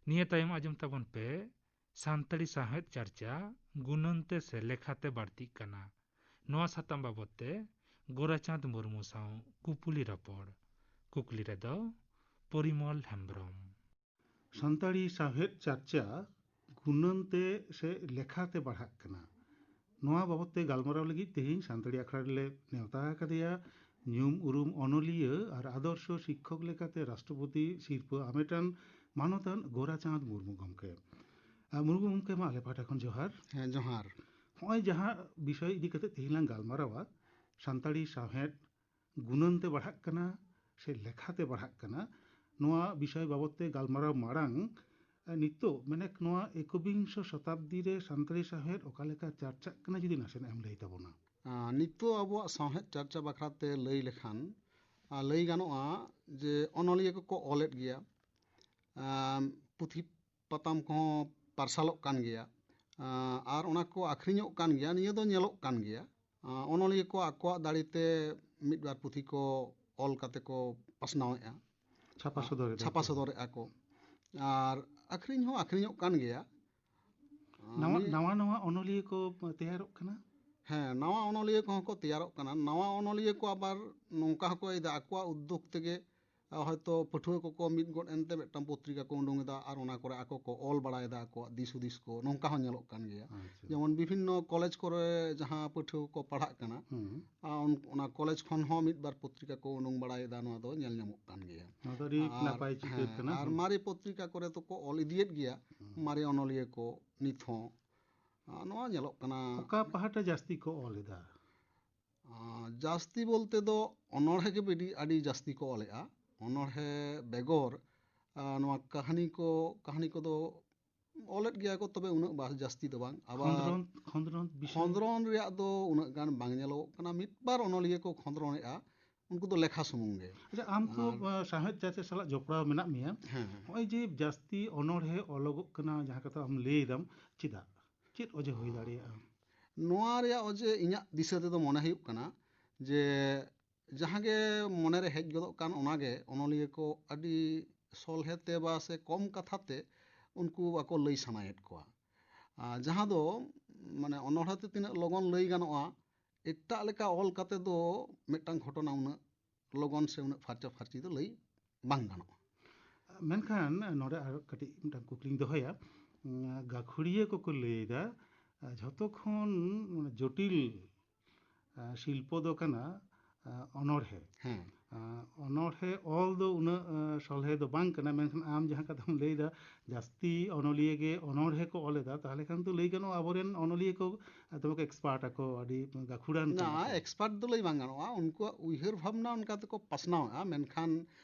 ᱱᱤᱭᱟᱹ ᱛᱟᱭᱚᱢ ᱟᱸᱡᱚᱢ ᱛᱟᱵᱚᱱ ᱯᱮ ᱥᱟᱱᱛᱟᱲᱤ ᱥᱟᱶᱦᱮᱫ ᱪᱟᱨᱪᱟ ᱜᱩᱱᱟᱹᱱ ᱛᱮ ᱥᱮ ᱞᱮᱠᱷᱟ ᱛᱮ ᱵᱟᱹᱲᱛᱤᱜ ᱠᱟᱱᱟ᱾ ᱱᱚᱣᱟ ᱥᱟᱛᱟᱢ ᱵᱟᱵᱚᱛ ᱛᱮ ᱜᱳᱨᱟᱪᱟᱸᱫᱽ ᱢᱩᱨᱢᱩ ᱥᱟᱶ ᱠᱩᱯᱩᱞᱤ ᱨᱚᱯᱚᱲ᱾ ᱠᱩᱠᱞᱤ ᱨᱮᱫᱚ ᱯᱚᱨᱤᱢᱚᱞ ᱦᱮᱢᱵᱽᱨᱚᱢ᱾ ᱥᱟᱱᱛᱟᱲᱤ ᱥᱟᱶᱦᱮᱫ ᱪᱟᱨᱪᱟ ᱜᱩᱱᱟᱹᱱ ᱛᱮ ᱥᱮ ᱞᱮᱠᱷᱟ ᱛᱮ ᱵᱟᱲᱦᱟᱜ ᱠᱟᱱᱟ, ᱱᱚᱣᱟ ᱵᱟᱵᱚᱛ ᱛᱮ ᱜᱟᱞᱢᱟᱨᱟᱣ ᱞᱟᱹᱜᱤᱫ ᱛᱮᱦᱮᱧ ᱥᱟᱱᱛᱟᱲᱤ ᱟᱠᱷᱲᱟ ᱨᱮᱞᱮ ᱱᱮᱣᱛᱟ ᱟᱠᱟᱫᱮᱭᱟ ᱧᱩᱢ ᱩᱨᱩᱢ ᱚᱱᱚᱞᱤᱭᱟᱹ ᱟᱨ ᱟᱫᱚᱨᱥᱚ ᱥᱤᱠᱠᱷᱚᱠ ᱞᱮᱠᱟᱛᱮ ᱨᱟᱥᱴᱨᱚᱯᱚᱛᱤ ᱥᱤᱨᱯᱟᱹ ᱟᱢᱮᱴᱟᱱ ᱢᱟᱱᱚᱛᱟᱱ ᱜᱳᱨᱟᱪᱟᱸᱫᱽ ᱢᱩᱨᱢᱩ ᱜᱚᱢᱠᱮ᱾ ᱟᱨ ᱢᱩᱨᱢᱩ ᱜᱚᱢᱠᱮ, ᱢᱟ ᱟᱞᱮ ᱯᱟᱦᱴᱟ ᱠᱷᱚᱱ ᱡᱚᱦᱟᱨ᱾ ᱦᱮᱸ, ᱡᱚᱦᱟᱨ᱾ ᱱᱚᱜᱼᱚᱭ ᱡᱟᱦᱟᱸ ᱵᱤᱥᱚᱭ ᱤᱫᱤ ᱠᱟᱛᱮ ᱛᱮᱦᱮᱧ ᱞᱟᱝ ᱜᱟᱞᱢᱟᱨᱟᱣᱟ, ᱥᱟᱱᱛᱟᱲᱤ ᱥᱟᱶᱦᱮᱫ ᱜᱩᱱᱟᱹᱱ ᱛᱮ ᱵᱟᱲᱦᱟᱜ ᱠᱟᱱᱟ ᱥᱮ ᱞᱮᱠᱷᱟ ᱛᱮ ᱵᱟᱲᱦᱟᱜ ᱠᱟᱱᱟ, ᱱᱚᱣᱟ ᱵᱤᱥᱚᱭ ᱵᱟᱵᱚᱛ ᱛᱮ ᱜᱟᱞᱢᱟᱨᱟᱣ ᱢᱟᱲᱟᱝ, ᱮ, ᱱᱤᱛᱚᱜ ᱢᱟᱱᱮ ᱱᱚᱣᱟ ᱮᱠᱵᱤᱝᱥᱚ ᱥᱚᱛᱟᱵᱫᱤ ᱨᱮ ᱥᱟᱱᱛᱟᱲᱤ ᱥᱟᱶᱦᱮᱫ ᱚᱠᱟ ᱞᱮᱠᱟ ᱪᱟᱨᱪᱟᱜ ᱠᱟᱱᱟ, ᱡᱩᱫᱤ ᱱᱟᱥᱮᱱᱟᱜ ᱮᱢ ᱞᱟᱹᱭ ᱛᱟᱵᱚᱱᱟ᱾ ᱟᱸ, ᱱᱤᱛᱚᱜ ᱟᱵᱚᱣᱟᱜ ᱥᱟᱶᱦᱮᱫ ᱪᱟᱨᱪᱟ ᱵᱟᱠᱷᱨᱟ ᱛᱮ ᱞᱟᱹᱭ ᱞᱮᱠᱷᱟᱱ, ᱟᱸ, ᱞᱟᱹᱭ ᱜᱟᱱᱚᱜᱼᱟ ᱡᱮ ᱚᱱᱚᱞᱤᱭᱟᱹ ᱠᱚᱠᱚ ᱚᱞᱮᱫ ᱜᱮᱭᱟ, ᱟᱸ, ᱯᱩᱛᱷᱤ ᱯᱟᱛᱟᱢ ᱠᱚᱦᱚᱸ ᱯᱟᱨᱥᱟᱞᱚᱜ ᱠᱟᱱ ᱜᱮᱭᱟ, ᱟᱸ, ᱟᱨ ᱚᱱᱟ ᱠᱚ ᱟᱹᱠᱷᱨᱤᱧᱚᱜ ᱠᱟᱱ ᱜᱮᱭᱟ, ᱱᱤᱭᱟᱹ ᱫᱚ ᱧᱮᱞᱚᱜ ᱠᱟᱱ ᱜᱮᱭᱟ᱾ ᱟᱸ, ᱚᱱᱚᱞᱤᱭᱟᱹ ᱠᱚ ᱟᱠᱚᱣᱟᱜ ᱫᱟᱲᱮ ᱛᱮ ᱢᱤᱫ ᱵᱟᱨ ᱯᱩᱛᱷᱤ ᱠᱚ ᱚᱞ ᱠᱟᱛᱮ ᱠᱚ ᱯᱟᱥᱱᱟᱣᱮᱫᱼᱟ᱾ ᱪᱷᱟᱯᱟ ᱥᱚᱫᱚᱨᱮᱫᱟ ᱪᱷᱟᱯᱟ ᱠᱚ᱾ ᱥᱚᱫᱚᱨᱮᱫᱼᱟ ᱠᱚ᱾ ᱟᱨ ᱟᱹᱠᱷᱨᱤᱧ ᱦᱚᱸ ᱟᱹᱠᱷᱨᱤᱧᱚᱜ ᱠᱟᱱ ᱜᱮᱭᱟ᱾ ᱱᱟᱣᱟ, ᱱᱤᱭᱟᱹ ᱱᱟᱣᱟ ᱱᱟᱣᱟ ᱚᱱᱚᱞᱤᱭᱟᱹ ᱠᱚ ᱛᱮᱭᱟᱨᱚᱜ ᱠᱟᱱᱟ? ᱦᱮᱸ, ᱱᱟᱣᱟ ᱚᱱᱚᱞᱤᱭᱟᱹ ᱠᱚᱦᱚᱸ ᱠᱚ ᱛᱮᱭᱟᱨᱚᱜ ᱠᱟᱱᱟ᱾ ᱱᱟᱣᱟ ᱚᱱᱚᱞᱤᱭᱟᱹ ᱠᱚ ᱟᱵᱟᱨ ᱱᱚᱝᱠᱟ ᱦᱚᱸᱠᱚ ᱤᱭᱟᱹᱭᱮᱫᱟ, ᱟᱠᱚᱣᱟᱜ ᱩᱫᱽᱫᱳᱜᱽ ᱛᱮᱜᱮ, ᱟ, ᱦᱚᱭᱛᱳ ᱯᱟᱹᱴᱷᱩᱣᱟᱹ ᱠᱚᱠᱚ ᱢᱤᱫ ᱜᱚᱫ ᱮᱱᱛᱮ ᱢᱤᱫᱴᱟᱝ ᱯᱚᱛᱨᱤᱠᱟ ᱠᱚ ᱩᱰᱩᱝ ᱮᱫᱟ ᱟᱨ ᱚᱱᱟ ᱠᱚᱨᱮ ᱟᱠᱚ ᱠᱚ ᱚᱞ ᱵᱟᱲᱟᱭᱮᱫᱟ ᱟᱠᱚᱣᱟᱜ ᱫᱤᱥ ᱦᱩᱫᱤᱥ ᱠᱚ, ᱱᱚᱝᱠᱟ ᱦᱚᱸ ᱧᱮᱞᱚᱜ ᱠᱟᱱ ᱜᱮᱭᱟ᱾ ᱟᱪᱪᱷᱟ᱾ ᱡᱮᱢᱚᱱ ᱵᱤᱵᱷᱤᱱᱱᱚ ᱠᱚᱞᱮᱡᱽ ᱠᱚᱨᱮ ᱡᱟᱦᱟᱸ ᱯᱟᱹᱴᱷᱩᱣᱟᱹ ᱠᱚ ᱯᱟᱲᱦᱟᱜ ᱠᱟᱱᱟ, ᱦᱩᱸ᱾ ᱟ, ᱚᱱ-, ᱚᱱᱟ ᱠᱚᱞᱮᱡᱽ ᱠᱷᱚᱱ ᱦᱚᱸ ᱢᱤᱫ ᱵᱟᱨ ᱯᱚᱛᱨᱤᱠᱟ ᱠᱚ ᱩᱰᱩᱝ ᱵᱟᱲᱟᱭᱮᱫᱟ, ᱱᱚᱣᱟ ᱫᱚ ᱧᱮᱞ ᱧᱟᱢᱚᱜ ᱠᱟᱱ ᱜᱮᱭᱟ᱾ ᱱᱚᱣᱟ ᱫᱚ ᱟᱹᱰᱤ ᱟᱨ, ᱱᱟᱯᱟᱭ ᱪᱤᱛᱟᱹᱨ ᱦᱮᱸ, ᱠᱟᱱᱟ᱾ ᱟᱨ ᱦᱩᱸ᱾ ᱢᱟᱨᱮ ᱯᱚᱛᱨᱤᱠᱟ ᱠᱚᱨᱮ ᱫᱚᱠᱚ ᱚᱞ ᱤᱫᱤᱭᱮᱫ ᱜᱮᱭᱟ, ᱦᱩᱸ᱾ ᱢᱟᱨᱮ ᱚᱱᱚᱞᱤᱭᱟᱹ ᱠᱚ ᱱᱤᱛ ᱦᱚᱸ᱾ ᱟ, ᱱᱚᱣᱟ ᱧᱮᱞᱚᱜ ᱠᱟᱱᱟ᱾ ᱚᱠᱟ ᱯᱟᱦᱴᱟ ᱡᱟᱹᱥᱛᱤ ᱠᱚ ᱚᱞ ᱮᱫᱟ? ᱟ, ᱡᱟᱹᱥᱛᱤ ᱵᱚᱞᱛᱮ ᱫᱚ ᱚᱱᱚᱬᱦᱮ ᱜᱮ ᱟᱹᱰᱤ, ᱟᱹᱰᱤ ᱡᱟᱹᱥᱛᱤ ᱠᱚ ᱚᱞᱮᱜᱼᱟ᱾ ᱚᱱᱚᱬᱦᱮ ᱵᱮᱜᱚᱨ, ᱟ, ᱱᱚᱣᱟ ᱠᱟᱹᱦᱱᱤ ᱠᱚ, ᱠᱟᱹᱦᱱᱤ ᱠᱚᱫᱚ ᱚᱞᱮᱫ ᱜᱮᱭᱟ ᱠᱚ, ᱛᱚᱵᱮ ᱩᱱᱟᱹᱜ ᱵᱟ-, ᱡᱟᱹᱥᱛᱤ ᱫᱚ ᱵᱟᱝ᱾ ᱟᱵᱟᱨ ᱠᱷᱚᱸᱫᱽᱨᱚᱸᱫᱽ, ᱠᱷᱚᱸᱫᱽᱨᱚᱸᱫᱽ ᱵᱤᱥᱚᱭ? ᱠᱷᱚᱸᱫᱽᱨᱚᱸᱫᱽ ᱨᱮᱭᱟᱜ ᱫᱚ ᱩᱱᱟᱹᱜ ᱜᱟᱱ ᱵᱟᱝ ᱧᱮᱞᱚᱜᱚᱜ ᱠᱟᱱᱟ᱾ ᱢᱤᱫ ᱵᱟᱨ ᱚᱱᱚᱞᱤᱭᱟᱹ ᱠᱚ ᱠᱷᱚᱸᱫᱽᱨᱚᱸᱫᱽ ᱮᱜᱼᱟ, ᱩᱱᱠᱩ ᱫᱚ ᱞᱮᱠᱷᱟ ᱥᱩᱢᱩᱝ ᱜᱮ᱾ ᱟᱪᱪᱷᱟ, ᱟᱢ ᱛᱚ, ᱟᱨ ᱟ, ᱥᱟᱶᱦᱮᱫ ᱪᱟᱨᱪᱟ ᱥᱟᱞᱟᱜ ᱡᱚᱯᱲᱟᱣ ᱢᱮᱱᱟᱜ ᱢᱮᱭᱟ᱾ ᱦᱮᱸ, ᱦᱮᱸ᱾ ᱱᱚᱜᱼᱚᱭ ᱡᱮ ᱡᱟᱹᱥᱛᱤ ᱚᱱᱚᱬᱦᱮ ᱚᱞᱚᱜᱚᱜ ᱠᱟᱱᱟ, ᱡᱟᱦᱟᱸ ᱠᱟᱛᱷᱟ ᱟᱢ ᱞᱟᱹᱭ ᱮᱫᱟᱢ, ᱪᱮᱫᱟᱜ? ᱪᱮᱫ ᱚᱡᱮ ᱦᱩᱭ ᱫᱟᱲᱮᱭᱟᱜᱼᱟ? ᱱᱚᱣᱟ ᱨᱮᱭᱟᱜ ᱚᱡᱮ ᱤᱧᱟᱹᱜ ᱫᱤᱥᱟᱹ ᱛᱮᱫᱚ ᱢᱚᱱᱮ ᱦᱩᱭᱩᱜ ᱠᱟᱱᱟ ᱡᱮ ᱡᱟᱦᱟᱸ ᱜᱮ ᱢᱚᱱᱮᱨᱮ ᱦᱮᱡ ᱜᱚᱫᱚᱜ ᱠᱟᱱ, ᱚᱱᱟᱜᱮ ᱚᱱᱚᱞᱤᱭᱟᱹ ᱠᱚ ᱟᱹᱰᱤ ᱥᱚᱞᱦᱮ ᱛᱮ ᱵᱟ ᱥᱮ ᱠᱚᱢ ᱠᱟᱛᱷᱟ ᱛᱮ ᱩᱱᱠᱩ ᱵᱟᱠᱚ ᱞᱟᱹᱭ ᱥᱟᱱᱟᱭᱮᱫ ᱠᱚᱣᱟ᱾ ᱟᱨ ᱡᱟᱦᱟᱸ ᱫᱚ ᱢᱟᱱᱮ ᱚᱱᱚᱬᱦᱮ ᱛᱮ ᱛᱤᱱᱟᱹᱜ ᱞᱚᱜᱚᱱ ᱞᱟᱹᱭ ᱜᱟᱱᱚᱜᱼᱟ, ᱮᱴᱟᱜ ᱞᱮᱠᱟ ᱚᱞ ᱠᱟᱛᱮ ᱫᱚ ᱢᱤᱫᱴᱟᱝ ᱜᱷᱚᱴᱚᱱᱟ ᱩᱱᱟᱹᱜ ᱞᱚᱜᱚᱱ ᱥᱮ ᱩᱱᱟᱹᱜ ᱯᱷᱟᱨᱪᱟ ᱯᱷᱟᱨᱪᱤ ᱫᱚ ᱞᱟᱹᱭ ᱵᱟᱝ ᱜᱟᱱᱚᱜᱼᱟ᱾ ᱢᱮᱱᱠᱷᱟᱱ ᱱᱚᱰᱮ ᱟᱨ ᱠᱟᱹᱴᱤᱡ ᱢᱤᱫᱴᱟᱝ ᱠᱩᱠᱞᱤᱧ ᱫᱚᱦᱚᱭᱟ᱾ ᱩᱸ, ᱜᱟᱹᱠᱷᱩᱲᱤᱭᱟᱹ ᱠᱚᱠᱚ ᱞᱟᱹᱭᱫᱟ, ᱟᱸ, ᱡᱷᱚᱛᱚ ᱠᱷᱚᱱ ᱢᱟᱱᱮ ᱡᱚᱴᱤᱞ, ᱟᱸ, ᱥᱤᱞᱯᱚ ᱫᱚ ᱠᱟᱱᱟ, ᱟᱸ, ᱚᱱᱚᱬᱦᱮ᱾ ᱦᱮᱸ᱾ ᱟᱸ, ᱚᱱᱚᱬᱦᱮ ᱚᱞ ᱫᱚ ᱩᱱᱟᱹᱜ, ᱟᱸ, ᱥᱚᱞᱦᱮ ᱫᱚ ᱵᱟᱝ ᱠᱟᱱᱟ, ᱢᱮᱱᱠᱷᱟᱱ ᱟᱢ ᱡᱟᱦᱟᱸ ᱠᱟᱛᱷᱟᱢ ᱞᱟᱹᱭᱫᱟ, ᱡᱟᱹᱥᱛᱤ ᱚᱱᱚᱞᱤᱭᱟᱹ ᱜᱮ ᱚᱱᱚᱬᱦᱮ ᱠᱚ ᱚᱞ ᱮᱫᱟ, ᱛᱟᱦᱚᱞᱮ ᱠᱷᱟᱱ ᱫᱚ ᱞᱟᱹᱭ ᱜᱟᱱᱚᱜᱼᱟ ᱟᱵᱚᱨᱮᱱ ᱚᱱᱚᱞᱤᱭᱟᱹ ᱠᱚ ᱫᱚᱢᱮ ᱠᱚ expert ᱟᱠᱚ, ᱟᱹᱰᱤ ᱜᱟᱹᱠᱷᱩᱲᱟᱱ ᱠᱟᱱᱟ ᱱᱟ ᱠᱚ᱾ Expert ᱫᱚ ᱞᱟᱹᱭ ᱵᱟᱝ ᱜᱟᱱᱚᱜᱼᱟ, ᱩᱱᱠᱩᱣᱟᱜ ᱩᱭᱦᱟᱹᱨ ᱵᱷᱟᱵᱽᱱᱟ ᱚᱱᱠᱟ ᱛᱮᱠᱚ ᱯᱟᱥᱱᱟᱣᱮᱫᱼᱟ, ᱢᱮᱱᱠᱷᱟᱱ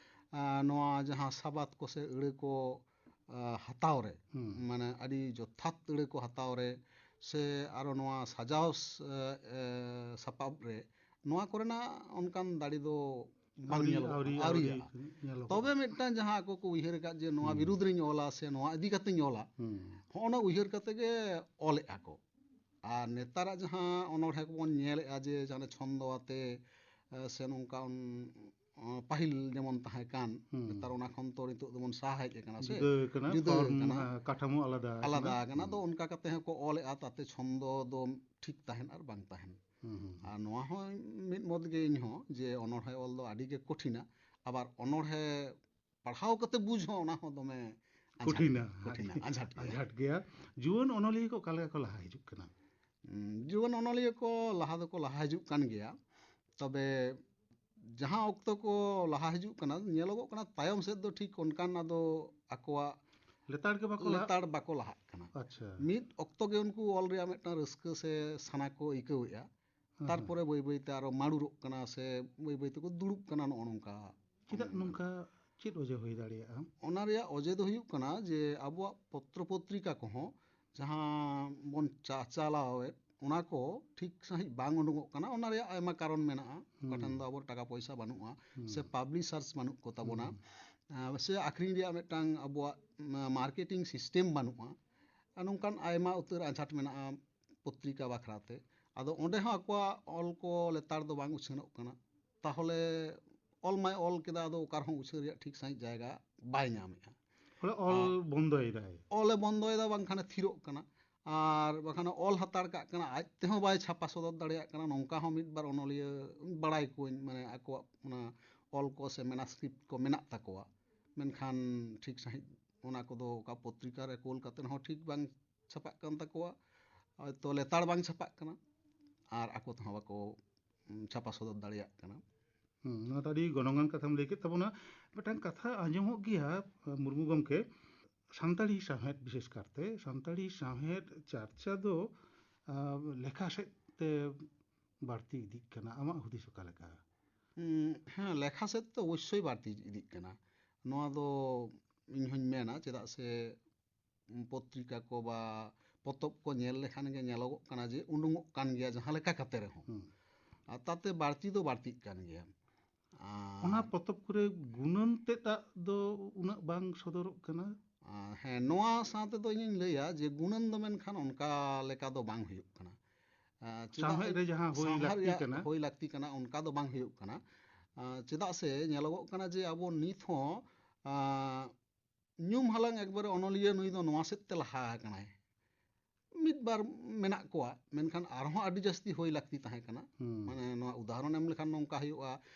ᱟᱸ, ᱱᱚᱣᱟ ᱡᱟᱦᱟᱸ ᱥᱟᱵᱟᱫ ᱠᱚ ᱥᱮ ᱟᱹᱲᱟᱹ ᱠᱚ ᱟᱸ, ᱦᱟᱛᱟᱣ ᱨᱮ, ᱦᱩᱸ᱾ ᱢᱟᱱᱮ ᱟᱹᱰᱤ ᱡᱚᱛᱷᱟᱛ ᱟᱹᱲᱟᱹ ᱠᱚ ᱦᱟᱛᱟᱣ ᱨᱮ ᱥᱮ ᱟᱨᱚ ᱱᱚᱣᱟ ᱥᱟᱡᱟᱣ ᱥ-, ᱮ, ᱮ, ᱥᱟᱯᱟᱵ ᱨᱮ, ᱱᱚᱣᱟ ᱠᱚᱨᱮᱱᱟᱜ ᱚᱱᱠᱟᱱ ᱫᱟᱲᱮ ᱫᱚ ᱵᱟᱝ ᱟᱹᱣᱨᱤ, ᱧᱮᱞᱚᱜᱚᱜᱼᱟ, ᱟᱹᱣᱨᱤ, ᱟᱹᱣᱨᱤ ᱟᱹᱣᱨᱤ ᱧᱮᱞᱚᱜᱚᱜᱼᱟ᱾ ᱛᱚᱵᱮ ᱢᱤᱫᱴᱟᱝ ᱡᱟᱦᱟᱸ ᱟᱠᱚ ᱠᱚ ᱩᱭᱦᱟᱹᱨ ᱟᱠᱟᱫ ᱡᱮ ᱱᱚᱣᱟ ᱦᱩᱸ᱾ ᱵᱤᱨᱩᱫᱷ ᱨᱤᱧ ᱚᱞᱟ ᱥᱮ ᱱᱚᱣᱟ ᱤᱫᱤ ᱠᱟᱛᱮᱧ ᱚᱞᱟ, ᱦᱩᱸ᱾ ᱦᱚᱸᱜᱼᱚ ᱱᱟ ᱩᱭᱦᱟᱹᱨ ᱠᱟᱛᱮ ᱜᱮ ᱚᱞᱮᱫᱼᱟ ᱠᱚ᱾ ᱟᱨ ᱱᱮᱛᱟᱨᱟᱜ ᱡᱟᱦᱟᱸ ᱚᱱᱚᱬᱦᱮ ᱠᱚᱵᱚᱱ ᱧᱮᱞᱮᱫᱼᱟ ᱡᱮ ᱡᱟᱦᱟᱸ ᱪᱷᱚᱱᱫᱚ ᱟᱛᱮ, ᱮ, ᱥᱮ ᱱᱚᱝᱠᱟ ᱚᱱ-, ᱚ, ᱯᱟᱹᱦᱤᱞ ᱡᱮᱢᱚᱱ ᱛᱟᱦᱮᱸ ᱠᱟᱱ, ᱦᱩᱸ᱾ ᱱᱮᱛᱟᱨ ᱚᱱᱟ ᱠᱷᱚᱱ ᱛᱚ ᱱᱤᱛᱚᱜ ᱫᱚᱵᱚᱱ ᱥᱟᱦᱟ ᱦᱮᱡ ᱟᱠᱟᱱᱟ ᱥᱮ? ᱡᱩᱫᱟᱹ ᱠᱟᱱᱟ, ᱡᱩᱫᱟᱹ form, ᱠᱟᱱᱟ᱾ ᱦᱮᱸ, ᱠᱟᱴᱷᱟᱢᱳ ᱟᱞᱟᱫᱟ ᱟᱠᱟᱱᱟ᱾ ᱟᱞᱟᱫᱟ ᱟᱠᱟᱱᱟ᱾ ᱦᱩᱸ᱾ ᱫᱚ ᱚᱱᱠᱟ ᱠᱟᱛᱮ ᱦᱚᱸᱠᱚ ᱚᱞᱮᱫᱼᱟ, ᱛᱟᱛᱮ ᱪᱷᱚᱱᱫᱚ ᱫᱚ ᱴᱷᱤᱠ ᱛᱟᱦᱮᱱ ᱟᱨ ᱵᱟᱝ ᱛᱟᱦᱮᱱ᱾ ᱦᱩᱸ, ᱦᱩᱸ, ᱦᱩᱸ᱾ ᱟᱨ ᱱᱚᱣᱟ ᱦᱚᱸ ᱢᱤᱫ ᱢᱚᱛ ᱜᱮ ᱤᱧ ᱦᱚᱸ ᱡᱮ ᱚᱱᱚᱬᱦᱮ ᱚᱞ ᱫᱚ ᱟᱹᱰᱤ ᱜᱮ ᱠᱚᱴᱷᱤᱱᱟ, ᱟᱵᱟᱨ ᱚᱱᱚᱬᱦᱮ ᱯᱟᱲᱦᱟᱣ ᱠᱟᱛᱮ ᱵᱩᱡᱽ ᱦᱚᱸ ᱚᱱᱟ ᱦᱚᱸ ᱫᱚᱢᱮ ᱟᱡᱷᱟᱴ, ᱠᱚᱴᱷᱤᱱᱟ᱾ ᱠᱚᱴᱷᱤᱱᱟ, ᱟᱡᱷᱟᱴ ᱜᱮᱭᱟ᱾ ᱟᱡᱷᱟᱴ ᱜᱮᱭᱟ᱾ ᱡᱩᱣᱟᱹᱱ ᱚᱱᱚᱞᱤᱭᱟᱹ ᱠᱚ ᱚᱠᱟ ᱞᱮᱠᱟ ᱠᱚ ᱞᱟᱦᱟ ᱦᱤᱡᱩᱜ ᱠᱟᱱᱟ? ᱩᱸ, ᱡᱩᱣᱟᱹᱱ ᱚᱱᱚᱞᱤᱭᱟᱹ ᱠᱚ ᱞᱟᱦᱟ ᱫᱚᱠᱚ ᱞᱟᱦᱟ ᱦᱤᱡᱩᱜ ᱠᱟᱱ ᱜᱮᱭᱟ, ᱛᱚᱵᱮ ᱡᱟᱦᱟᱸ ᱚᱠᱛᱚ ᱠᱚ ᱞᱟᱦᱟ ᱦᱤᱡᱩᱜ ᱠᱟᱱᱟ, ᱧᱮᱞᱚᱜᱚᱜ ᱠᱟᱱᱟ ᱛᱟᱭᱚᱢ ᱥᱮᱫ ᱫᱚ ᱴᱷᱤᱠ ᱚᱱᱠᱟᱱ ᱟᱫᱚ ᱟᱠᱚᱣᱟᱜ ᱞᱮᱛᱟᱲ ᱜᱮ ᱵᱟᱠᱚ ᱞᱟᱦᱟᱜ? ᱞᱮᱛᱟᱲ ᱵᱟᱠᱚ ᱞᱟᱦᱟᱜ ᱠᱟᱱᱟ᱾ ᱟᱪᱪᱷᱟ᱾ ᱢᱤᱫ ᱚᱠᱛᱚ ᱜᱮ ᱩᱱᱠᱩ ᱚᱞ ᱨᱮᱭᱟᱜ ᱢᱤᱫᱴᱟᱝ ᱨᱟᱹᱥᱠᱟᱹ ᱥᱮ ᱥᱟᱱᱟ ᱠᱚ ᱟᱹᱭᱠᱟᱹᱣᱮᱫᱼᱟ, ᱦᱮᱸ, ᱛᱟᱨᱯᱚᱨᱮ ᱵᱟᱹᱭ ᱵᱟᱹᱭᱛᱮ ᱟᱨᱚ ᱢᱟᱹᱨᱩᱨᱚᱜ ᱠᱟᱱᱟ ᱥᱮ ᱵᱟᱹᱭ ᱵᱟᱹᱭ ᱛᱮᱠᱚ ᱫᱩᱲᱩᱵ ᱠᱟᱱᱟ, ᱱᱚᱜᱼᱚ ᱱᱚᱝᱠᱟ᱾ ᱪᱮᱫᱟᱜ ᱱᱚᱝᱠᱟ, ᱪᱮᱫ ᱚᱡᱮ ᱦᱩᱭ ᱫᱟᱲᱮᱭᱟᱜᱼᱟ? ᱚᱱᱟ ᱨᱮᱭᱟᱜ ᱚᱡᱮ ᱫᱚ ᱦᱩᱭᱩᱜ ᱠᱟᱱᱟ ᱡᱮ ᱟᱵᱚᱣᱟᱜ ᱯᱚᱛᱨᱚ ᱯᱚᱛᱨᱤᱠᱟ ᱠᱚᱦᱚᱸ ᱡᱟᱦᱟᱸ ᱵᱚᱱ ᱪᱟ-, ᱪᱟᱞᱟᱣᱮᱫ, ᱚᱱᱟ ᱠᱚ ᱴᱷᱤᱠ ᱥᱟᱺᱦᱤᱡ ᱵᱟᱝ ᱩᱰᱩᱠᱚᱜ ᱠᱟᱱᱟ᱾ ᱚᱱᱟ ᱨᱮᱭᱟᱜ ᱟᱭᱢᱟ ᱠᱟᱨᱚᱱ ᱢᱮᱱᱟᱜᱼᱟ᱾ ᱚᱠᱟ ᱦᱩᱸ᱾ ᱴᱷᱮᱱ ᱫᱚ ᱟᱵᱚ ᱴᱟᱠᱟ ᱯᱚᱭᱥᱟ ᱵᱟᱹᱱᱩᱜᱼᱟ, ᱦᱩᱸ᱾ ᱥᱮ publishers ᱵᱟᱹᱱᱩᱜ ᱠᱚ ᱛᱟᱵᱚᱱᱟ, ᱦᱩᱸ᱾ ᱟᱸ, ᱥᱮ ᱟᱠᱷᱨᱤᱧ ᱨᱮᱭᱟᱜ ᱢᱤᱫᱴᱟᱝ ᱟᱵᱚᱣᱟᱜ, ᱢᱟ-, marketing system ᱵᱟᱹᱱᱩᱜᱼᱟ᱾ ᱟᱨ ᱱᱚᱝᱠᱟᱱ ᱟᱭᱢᱟ ᱩᱛᱟᱹᱨ ᱟᱸᱡᱷᱟᱴ ᱢᱮᱱᱟᱜᱼᱟ ᱯᱚᱛᱨᱤᱠᱟ ᱵᱟᱠᱷᱨᱟ ᱛᱮ᱾ ᱟᱫᱚ ᱚᱸᱰᱮ ᱦᱚᱸ ᱟᱠᱚᱣᱟᱜ ᱚᱞ ᱠᱚ ᱞᱮᱛᱟᱲ ᱫᱚ ᱵᱟᱝ ᱩᱪᱷᱟᱹᱱᱚᱜ ᱠᱟᱱᱟ᱾ ᱛᱟᱦᱚᱞᱮ ᱚᱞ ᱢᱟᱭ ᱚᱞ ᱠᱮᱫᱟ, ᱟᱫᱚ ᱚᱠᱟ ᱨᱮᱦᱚᱸ ᱩᱪᱷᱟᱹᱱ ᱨᱮᱭᱟᱜ ᱴᱷᱤᱠ ᱥᱟᱺᱦᱤᱡ ᱡᱟᱭᱜᱟ ᱵᱟᱭ ᱧᱟᱢᱮᱫᱼᱟ᱾ ᱵᱚᱞᱮ ᱚᱞ ᱵᱚᱱᱫᱚᱭᱮᱫᱟᱭ᱾ ᱚᱞᱮ ᱵᱚᱱᱫᱚᱭᱮᱫᱟ, ᱵᱟᱝᱠᱷᱟᱱᱮ ᱛᱷᱤᱨᱚᱜ ᱠᱟᱱᱟ, ᱟᱨ ᱵᱟᱝᱠᱷᱟᱱ ᱚᱞ ᱦᱟᱛᱟᱲ ᱠᱟᱜ ᱠᱟᱱᱟ, ᱟᱡ ᱛᱮᱦᱚᱸ ᱵᱟᱭ ᱪᱷᱟᱯᱟ ᱥᱚᱫᱚᱨ ᱫᱟᱲᱮᱭᱟᱜ ᱠᱟᱱᱟ᱾ ᱱᱚᱝᱠᱟ ᱦᱚᱸ ᱢᱤᱫ ᱵᱟᱨ ᱚᱱᱚᱞᱤᱭᱟᱹ ᱵᱟᱲᱟᱭ ᱠᱚᱣᱟᱹᱧ, ᱢᱟᱱᱮ ᱟᱠᱚᱣᱟᱜ ᱚᱱᱟ ᱚᱞ ᱠᱚ ᱥᱮ ᱢᱮᱱᱟᱥᱠᱨᱤᱯᱴ ᱠᱚ ᱢᱮᱱᱟᱜ ᱛᱟᱠᱚᱣᱟ, ᱢᱮᱱᱠᱷᱟᱱ ᱴᱷᱤᱠ ᱥᱟᱺᱦᱤᱡ ᱚᱱᱟ ᱠᱚᱫᱚ ᱚᱠᱟ ᱯᱚᱛᱨᱤᱠᱟ ᱨᱮ ᱠᱳᱞ ᱠᱟᱛᱮ ᱦᱚᱸ ᱴᱷᱤᱠ ᱵᱟᱝ ᱪᱷᱟᱯᱟᱜ ᱠᱟᱱ ᱛᱟᱠᱚᱣᱟ, ᱦᱚᱭᱛᱚ ᱞᱮᱛᱟᱲ ᱵᱟᱝ ᱪᱷᱟᱯᱟᱜ ᱠᱟᱱᱟ, ᱟᱨ ᱟᱠᱚ ᱛᱮᱦᱚᱸ ᱵᱟᱠᱚ ᱩᱢ, ᱪᱷᱟᱯᱟ ᱥᱚᱫᱚᱨ ᱫᱟᱲᱮᱭᱟᱜ ᱠᱟᱱᱟ᱾ ᱦᱩᱸ, ᱱᱚᱣᱟ ᱫᱚ ᱟᱹᱰᱤ ᱜᱚᱱᱚᱝᱟᱱ ᱠᱟᱛᱷᱟᱢ ᱞᱟᱹᱭ ᱠᱮᱫ ᱛᱟᱵᱚᱱᱟ᱾ ᱢᱤᱫᱴᱟᱝ ᱠᱟᱛᱷᱟ ᱟᱸᱡᱚᱢᱚᱜ ᱜᱮᱭᱟ, ᱢᱩᱨᱢᱩ ᱜᱚᱢᱠᱮ, ᱥᱟᱱᱛᱟᱲᱤ ᱥᱟᱶᱦᱮᱫ, ᱵᱤᱥᱮᱥ ᱠᱟᱨᱛᱮ ᱥᱟᱱᱛᱟᱲᱤ ᱥᱟᱶᱦᱮᱫ ᱪᱟᱨᱪᱟ ᱫᱚ ᱟᱸ, ᱞᱮᱠᱷᱟ ᱥᱮᱫ ᱛᱮ ᱵᱟᱹᱲᱛᱤ ᱤᱫᱤᱜ ᱠᱟᱱᱟ᱾ ᱟᱢᱟᱜ ᱦᱩᱫᱤᱥ ᱚᱠᱟ ᱞᱮᱠᱟ? ᱩᱢ, ᱦᱮᱸ, ᱞᱮᱠᱷᱟ ᱥᱮᱫ ᱛᱮ ᱚᱵᱚᱥᱥᱳᱭ ᱵᱟᱹᱲᱛᱤ ᱤᱫᱤᱜ ᱠᱟᱱᱟ᱾ ᱱᱚᱣᱟ ᱫᱚ ᱤᱧ ᱦᱚᱧ ᱢᱮᱱᱟ, ᱪᱮᱫᱟᱜ ᱥᱮ ᱩᱢ, ᱯᱚᱛᱨᱤᱠᱟ ᱠᱚ ᱵᱟ ᱯᱚᱛᱚᱵ ᱠᱚ ᱧᱮᱞ ᱞᱮᱠᱷᱟᱱ ᱜᱮ ᱧᱮᱞᱚᱜᱚᱜ ᱠᱟᱱᱟ ᱡᱮ ᱩᱰᱩᱝᱚᱜ ᱠᱟᱱ ᱜᱮᱭᱟ ᱡᱟᱦᱟᱸ ᱞᱮᱠᱟ ᱠᱟᱛᱮ ᱨᱮᱦᱚᱸ᱾ ᱦᱩᱸ᱾ ᱟᱨ ᱛᱟᱛᱮ ᱵᱟᱹᱲᱛᱤ ᱫᱚ ᱵᱟᱹᱲᱛᱤᱜ ᱠᱟᱱ ᱜᱮᱭᱟ᱾ ᱟᱨ ᱚᱱᱟ ᱯᱚᱛᱚᱵ ᱠᱚᱨᱮ ᱜᱩᱱᱟᱹᱱ ᱛᱮᱫᱟᱜ ᱫᱚ ᱩᱱᱟᱹᱜ ᱵᱟᱝ ᱥᱚᱫᱚᱨᱚᱜ ᱠᱟᱱᱟ᱾ ᱟᱨ ᱦᱮᱸ, ᱱᱚᱣᱟ ᱥᱟᱶ ᱛᱮᱫᱚ ᱤᱧᱤᱧ ᱞᱟᱹᱭᱟ ᱡᱮ ᱜᱩᱱᱟᱹᱱ ᱫᱚ ᱢᱮᱱᱠᱷᱟᱱ ᱚᱱᱠᱟ ᱞᱮᱠᱟ ᱫᱚ ᱵᱟᱝ ᱦᱩᱭᱩᱜ ᱠᱟᱱᱟ᱾ ᱟᱨ ᱪᱮᱫᱟᱜ ᱥᱟᱶᱦᱮᱫ ᱨᱮ ᱡᱟᱦᱟᱸ ᱦᱩᱭ ᱥᱟᱶᱦᱮᱫ ᱞᱟᱹᱠᱛᱤ ᱨᱮᱭᱟᱜ ᱠᱟᱱᱟ᱾ ᱦᱩᱭ ᱞᱟᱹᱠᱛᱤ ᱠᱟᱱᱟ, ᱚᱱᱠᱟ ᱫᱚ ᱵᱟᱝ ᱦᱩᱭᱩᱜ ᱠᱟᱱᱟ᱾ ᱟᱨ ᱪᱮᱫᱟᱜ ᱥᱮ ᱧᱮᱞᱚᱜᱚᱜ ᱠᱟᱱᱟ ᱡᱮ ᱟᱵᱚ ᱱᱤᱛ ᱦᱚᱸ, ᱟᱨ ᱧᱩᱢ ᱦᱟᱞᱟᱝ ᱮᱠᱵᱟᱨᱮ ᱚᱱᱚᱞᱤᱭᱟᱹ ᱱᱩᱭ ᱫᱚ ᱱᱚᱣᱟ ᱥᱮᱫ ᱛᱮ ᱞᱟᱦᱟ ᱟᱠᱟᱱᱟᱭ᱾ ᱢᱤᱫ ᱵᱟᱨ ᱢᱮᱱᱟᱜ ᱠᱚᱣᱟ, ᱢᱮᱱᱠᱷᱟᱱ ᱟᱨᱦᱚᱸ ᱟᱹᱰᱤ ᱡᱟᱹᱥᱛᱤ ᱦᱩᱭ ᱞᱟᱹᱠᱛᱤ ᱛᱟᱦᱮᱸ ᱠᱟᱱᱟ᱾ ᱦᱩᱸ᱾ ᱢᱟᱱᱮ ᱱᱚᱣᱟ ᱩᱫᱟᱦᱚᱨᱚᱱ ᱮᱢ ᱞᱮᱠᱷᱟᱱ ᱱᱚᱝᱠᱟ ᱦᱩᱭᱩᱜᱼᱟ